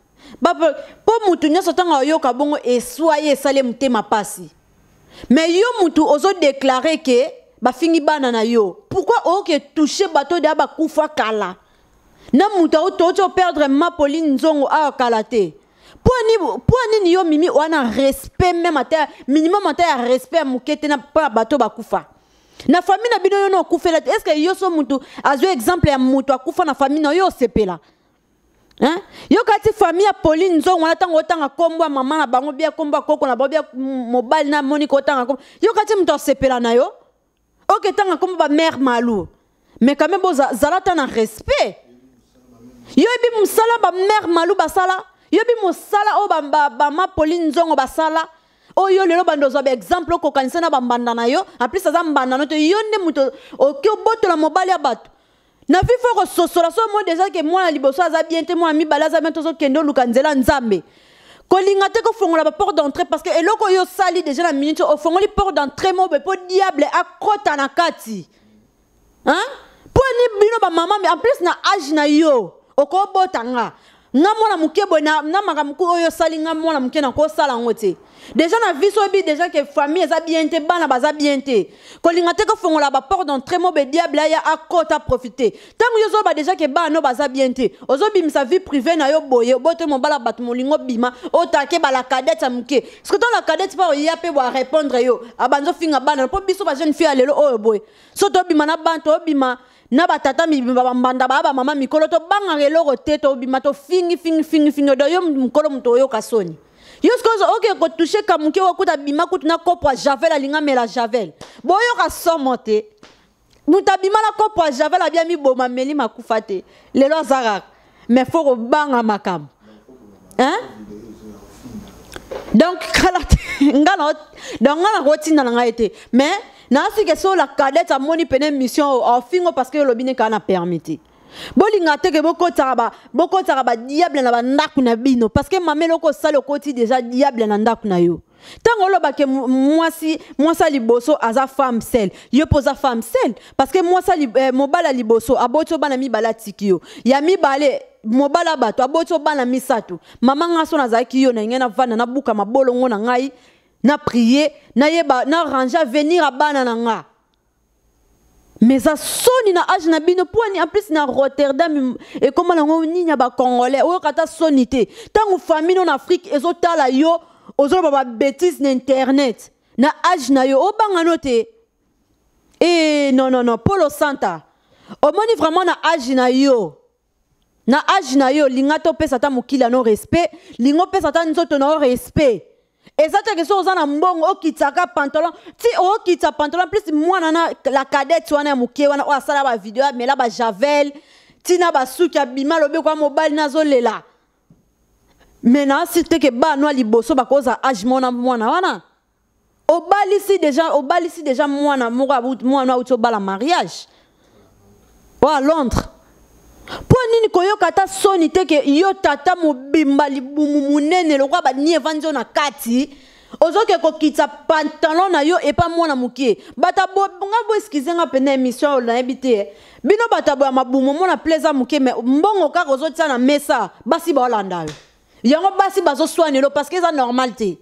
Mpo mutu nyonso ntango ayoka bongo, eswa ye, esali motema pasi. Mais yo mutu ozodéclarer ke bafingi bana na yo, pourquoi oyoke touche bato deya bakufa kala na mutu auti operdre ma Pauline Nzongo awa kala te? Mpo nini yo Mimi wana respect même ata minimum ata ya respect ya moke te mpo ya bato bakufa na famille na bino? Yo na okufela te, est ce que yo so mutu azwi exemple ya mutu akufa na famille na yo, osepela? Hein? Yo kati famille ya Pauline Nzongo wana ntango otanga kombo ya mama na bango bia kombo ya koko na bango bia mobali na moni kotanga kombo. Yo kati moto asepela na yo. Oke tanga kombo ba mère Malou. Mais quand même boza zala ta na respect. Yo ebi musala ba mère Malou basala. Yo ebi musala o ba, ba, ba ma Pauline Nzongo basala. Oyo lelo bando ozwa ba exemple okokanisa na ba mbanda na yo. En plus aza mbanda no te yo nde moto oki obotola mobali ya bato. Na vie faut kososola so moi déjà que mwana liboso aza bien te mwana mibale aza bien tozokende oluka nzela nzambe. Kolinga te kofongola ba porte d'entrée parce que eloko oyo osali déjà na minute ofongoli porte d'entrée mo boye po diable akota na kati. Hein? Po ni bino ba mama en plus na âge na yo okobota nga. Nga mwana moke boye na, na makambo oyo osali nga mwana moke na kosala yango te. Déjà na vie so oyebi déjà que famille eza bien te, bana baza bien te. Kolinga te kofongola ba porte d'entrée mo be diable aya akota profiter. Tango yo ozoba déjà que bana no baza bien te, ozobimisa vie privée na yo boye, obote mobala bato molingo bima, otake ba la cadette ya moke. Parce que tant la cadette pa oya pe bo répondre yo, abanzo finga bana po biso ba jeune fille ya lelo oyo boye. So tobima na bana, tobima na batata mibimba bambanda ba ba mama mikolo to banga eloko te to bima to fingi fingi fingi fingi do yo mukolo muto oyoka soni. Yo sikoyo oke ko toucher kamuke wakuta bima kutu na kopo ya javel alinga mela javel. Boyoka somo te. Mutu abima na kopo ya javel abia miboma meli makufa te. Lelo azaraka. Mais faut kobanga makambo. Hein? Donc kala te nga na donc nga na kotinda na ngai te. Mais na sike so la cadette amoni pene mission ofingo parce que lobi ne kana permis te. Bolinga te ke bokotaka ba bokotaka ba diable na ba ndaku na bino parce que mama eloko osali okoti déjà diable na ndaku na yo. Tango oloba ke mwasi mwasi ya liboso aza femme seule, yo mpe oza femme seule parce que mwasi mobali ya liboso aboti yo bana mibale atiki yo. Ya mibale mobali ya bato aboti yo bana misato. Mama nga so nazalaki yo na ngai navanda nabuka mabolongo na ngai na prier nayeba na ranger avenir ya bana na nga. Mais ça soni na âge na bino poani en plus na Rotterdam et comment nango nini ya ba congolais oyo kata soni te. Tango famille non Afrique ezotala yo ozoloba ba bêtises na internet na âge na yo obanga no te. Eh non non non Polo Santa omoni vraiment na âge na yo. Na âge na yo linga to pesa ta mokili no respect, lingo pesa ta nzoto na respect. Eza te ke so oza na mbongo okitaka pantalon ti okitsa pantalon plus mwana na la cadette wana ya moke wana oyo asala ba video amela ba javel tina basuki abima lobi kwa mobali nazolela. Mais na si te ke bana ya liboso bakoza âge mona mwana wana obalisi déjà, obalisi déjà mwana moko abu, mwana auti obala mariage oyo à Londres. Po nini koyoka ata soni te ke yo tata mobimba libumu munene lokwa ba nie evandi yo na kati ozoke kokitisa pantalon na yo epa mwana mokie. Bata bo, nga bo excuse nga pena émission oyo nayebi te. Bino bata bo ya mabumu mona plaisir mokie mais mbongo kaka ozotia na mesa basi baolanda yo. Yango basi bazoswanelo parce que eza normal te.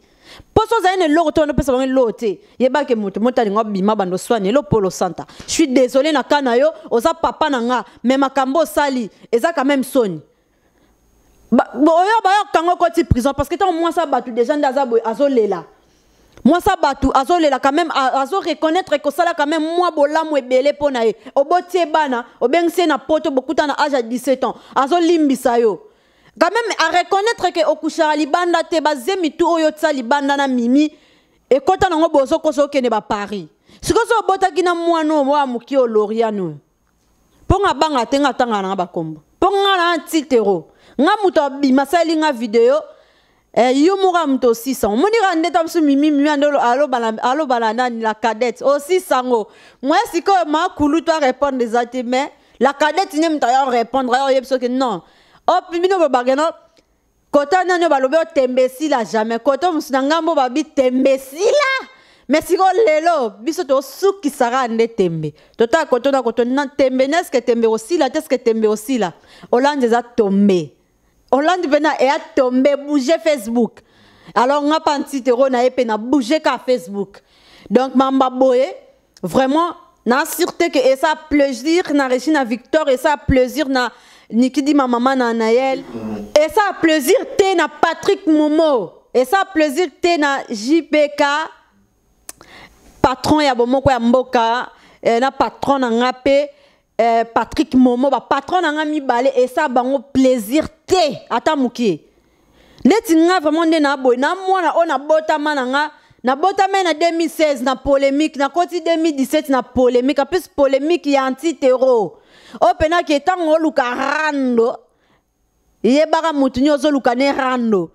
Poso ozali na eloko to wana opesa bango eloko te. Yebake moto moto alinga obima bando swanelo Polo Santa. Je suis désolé na ka na yo, oza papa na nga, mais makambo osali eza quand même soni. Ba, bo, oyo ba yo kango koti prison parce que tant moi ça batu déjà ndaza boye azolela. Moi ça batu azolela quand même azo reconnaître que sala quand même moi bolamu ebele pona ye. Obotie bana, obengise na poto bokuta na âge à 17 ans. Azo limbisa yo. Quand même à reconnaître que okushara libanda te bazemi tu oyo tsa libanda na mimi et kota nango bozo koso kene ba Paris. Sikozo botaki na mwana wa muki o Loriano. Ponga banga te nga tanga na ba kombo. Ponga na antitero. Nga muto abima sali nga video yo mora muto 600. Moni ra ndeta musu mimi mimi andolo alo bala alo bala nani la cadette o 600 ngo. Moi siko ma kulu toi répondre des athées mais la cadette ne muto ya répondre ya yebso que non. Hop bino ba bageno kota nani ba lobe tembesila jamais kota musu na ngambo ba bi tembesila. Mais siko lelo biso to suki sara nde tembe. Tota koto na koto na tembe neske tembe osila teske tembe osila. Hollande za tombe. Hollande pena e a tombe bouger Facebook. Alors nga pa ntitero na ye na bouger ka Facebook. Donc mamba boye vraiment na sûreté que et ça plaisir na Regina Victor et ça plaisir na Niki di ma maman na Naël. Et ça plaisir te na Patrick Momo. Et ça plaisir te na JPK patron ya bomoko ya mboka na patron na ngape eh, Patrick Momo bapatron na nga mibale esa bango plaisir te ata mokie. Neti nga vraiment nde na boye na mwana oyo nabotama na nga, nabotama na 2016 na polémique, nakoti 2017 na polémique, en plus polémique ya antitero oyo mpenaki ntango oluka rando, yebaka motu nyonso ozoluka ne rando.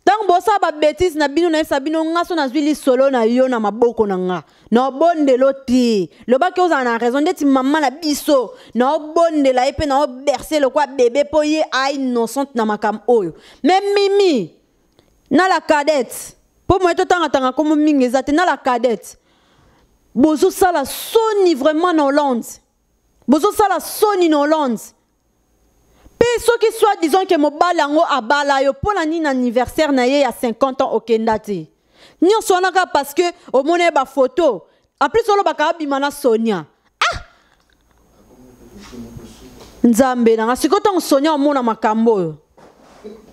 Ntango bosala babêtises na bino, nayebisa bino, nga so nazwi lisolo na yo na maboko na nga, naobondela te. Lobaki ozala na raison. Ndeti mama na biso, naobondela ye mpe naobercer lokwa bébé mpo ye a innocente na makambo oyo. Mais Mimi na la cadette, mpo moye totangatanga kombo mingi eza te, na la cadette bozosala soni vraiment na Hollande, bozosala soni na Hollande. Mpe soki soit disant ke mobali yango abala yo, mpo na nini anniversaire na ye ya 50 ans okenda te? Nyonso wana kaka parce que omoni ye bafoto. En plus olobaka abima na Sonia. Ah, Nzambe nanga! Sikoyo ntango Sonia omona makambo oyo,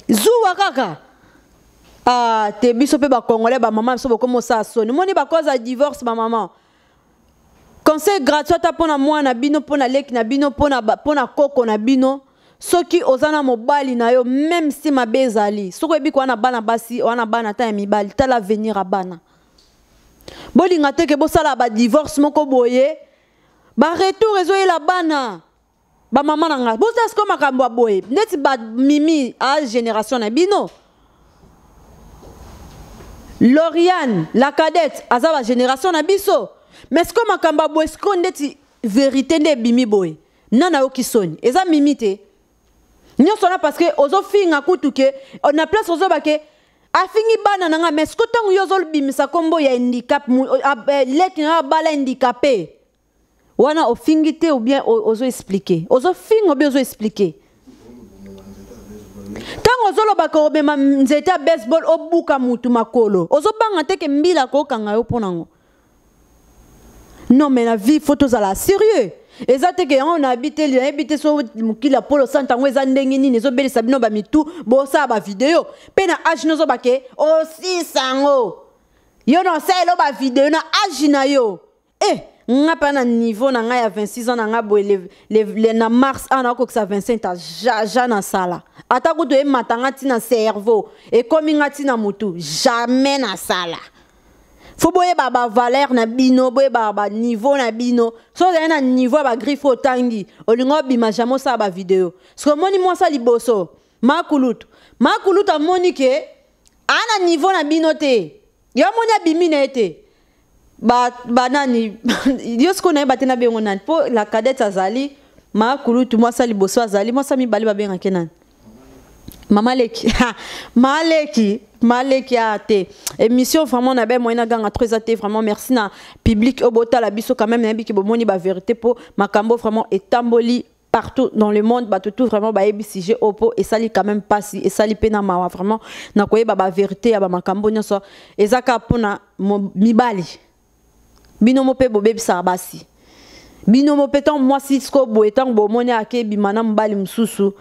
zuwa kaka. Ah te, biso mpe bacongolais, bamama biso bokomi osala soni. Omoni bakoza divorce, bamama, conseil gratuit ata mpo na mwana bino, mpo na leki na bino, mpo na koko na bino. Soki oza na mobali na yo, même si mabe ezali, soki oyebi ko wana bana basi wana, bana ata ya mibali, tala avenir ya bana. Bolinga te ke bosala badivorce moko boye, baretour ezoyela bana. Bamama na ngai, bosala sikoyo makambo ya boye neti bamimi a génération na bino. Lauriane la cadette aza bagénération na biso, mais sikoyo makambo ya boye, sikoyo ndeti vérité nde ebimi boye, nani ayoki soni? Eza Mimi te. Nyonso wana parce que ozofinga kutu ke na place ozoba ke afingi bana na nga. Mais sikoyo ntango yo ozobimisa nkombo ya handicap, leki na yo abala handicapé wana, ofingi te ou bien ozoexpliquer? Ozofinga ou bien ozoexpliquer? Ntango ozolobaka obema nzete ya baseball, obuka mutu makolo, ozobanga te ke mbila kokanga yo mpo nango? Non, mais na vie faut tozala sérieux. Eza te ke yango nayebi te, nayebi te so mokili ya polo sante yango eza ndenge nini, ezobelisa bino bamitu. Bosala bavideo mpe na age nozoba ke osisa yango, yo na osalelo bavideo na age na yo. E nga mpe na niveau na ngai ya 26 ans na ngai boye, na mars awa nakokisa 25 ans. Jaja nasala ata kutu emata nga ntina cerveau, ekomi nga ntina motu, jamais nasala. Faut boyeba bavaleur na bino, boyeba baniveau na bino. So ozali na niveau ya bagriffe otangi, olingi obima, jamais osala bavideo. Soki omoni mwasi liboso makulutu, makulutu amoni ke aa na niveau na bino te, yo amoni abimi na ye te. Banani yo sikoyo nayeba te nabengo nani, mpo la cadette azali, makulutu mwasi liboso azali, mwasi mibale babengaki nani? Mama leki, maleki, maleki a te. Émission vraiment na be moyen ganga trop eza te. Vraiment merci na public oyo botala biso quand même. Nayebi ke bomoni ba vérité po makambo vraiment etamboli partout dans le monde. Bato tout vraiment bayebi sujet oyo po esali quand même pasi, esali mpe na mawa vraiment na koyeba ba vérité ya bamakambo nyonso. Eza kaka mpona mibali, bino mo mpe bobebisaka basi bino mo mpe. Ntango mwasi sikoyo boye, ntango bomoni akebima na mobali mosusu,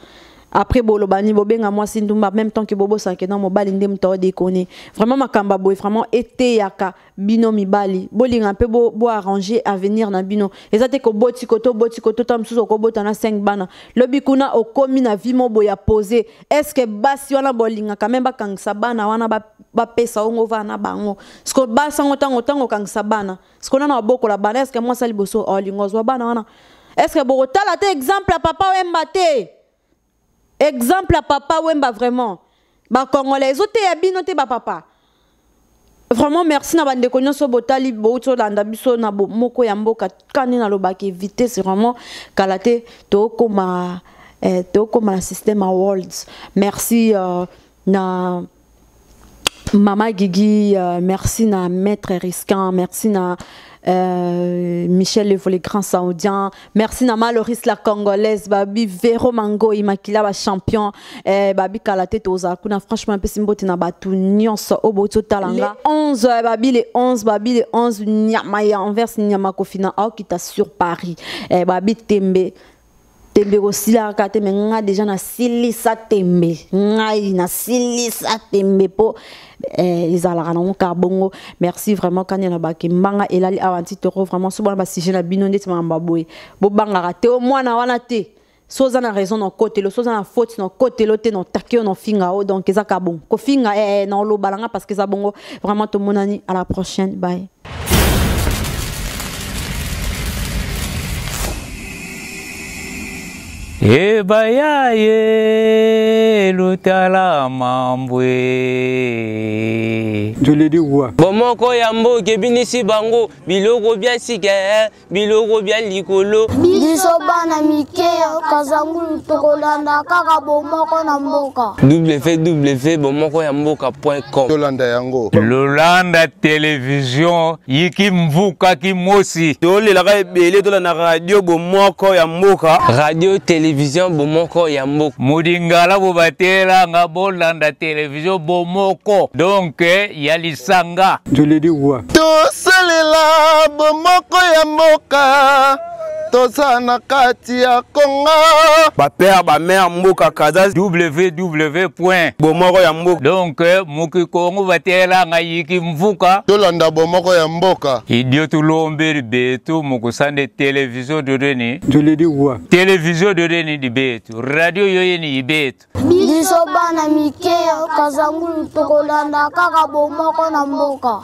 après boloba nini? Bobenga mwasi ndumba, même temps ke bobosana na mobali nde moto aodekone. Vraiment makambo ya boye vraiment eteyaka bino mibali, bolinga mpe boarranger avenir na bino. Eza te koboti koto, oboti koto ta mosusu, okobota na 5 bana, lobi kuna okomi na vie mo boye ya pose. Est ce que basi wana bolingaka même bakangisa bana wana, bapesa ongo vana na bango? Siko basi yango, ntango okangisa bana, siko nana babokola bana? Est ce que mwasi ya liboso olinga ozwa bana wana? Est ce que bokotala te exemple ya Papa Wemba te? Exemple ya Papa Wemba, vraiment bacongolais, ezoteya bino te bapapa. Vraiment merci na bandeko nyonso botali, bouti olanda biso na moko ya mboka. Kani nalobaki vitesse vraiment kala te, tokóma na système awards. Merci na Mama Gigi, merci na Maître Risquin, merci na Michel Levo, le grand saoudien, merci na Maloris la congolaise, babi Vero Mango, Imakila ba champion, babi Kalate toza kuna. Franchement pesi mbote na batu nyonso oyo bouti talanga. Les 11 babi les 11, babi les 11, nyama ya Anvers, nyama kofina aokita sur Paris. Babi tembe. Tembe ekosilaka te, me nga deja nasilisa tembe, ngai nasilisa tembe mpo eh, ezalaka nango kaka bongo. Merci vraiment kani na bake mbanga elali awa antitoro vraiment so bwana basujet na bino ndeti makambo ya boye bobangaka te o mwana wana te. So oza na raison na okotelo, so oza na faute na okotelo te, na otake yo na ofinga o, donc eza kaka bongo kofinga eh, na oloba na nga parce que eza bongo vraiment. Tomonani à la prochaine, bye. Ebayaye lutala mambwe. Bomoko ya mboka ebinisi bango biloko bya sika eh, biloko bya likolo. Biso bana mike ya Kazangulu tokolanda kaka bomoko na mboka. www bomoko ya mboka.com. Tolanda yango. Lolanda television yiki mvuka kimosi. Tolelaka ebele tolanda radio bomoko ya mboka. Radio television bomoko ya mboka. Mudingala bobatelanga bolanda television bomoko. Donc ya lisanga. Tosalela bomoko ya mboka, toza na kati ya Kongo. Bapère bamère mboka Kaza. www point bomoko ya mboka. Donc muki Kongo batelanga yiki mvuka. Tolanda bomoko ya mboka. Idio tulombeli betu mukusande television dodeni. Television dodeni di betu. Radio yoyeni ibetu. Biso bana mike ya Kazangulu tokolanda kaka bomoko na mboka.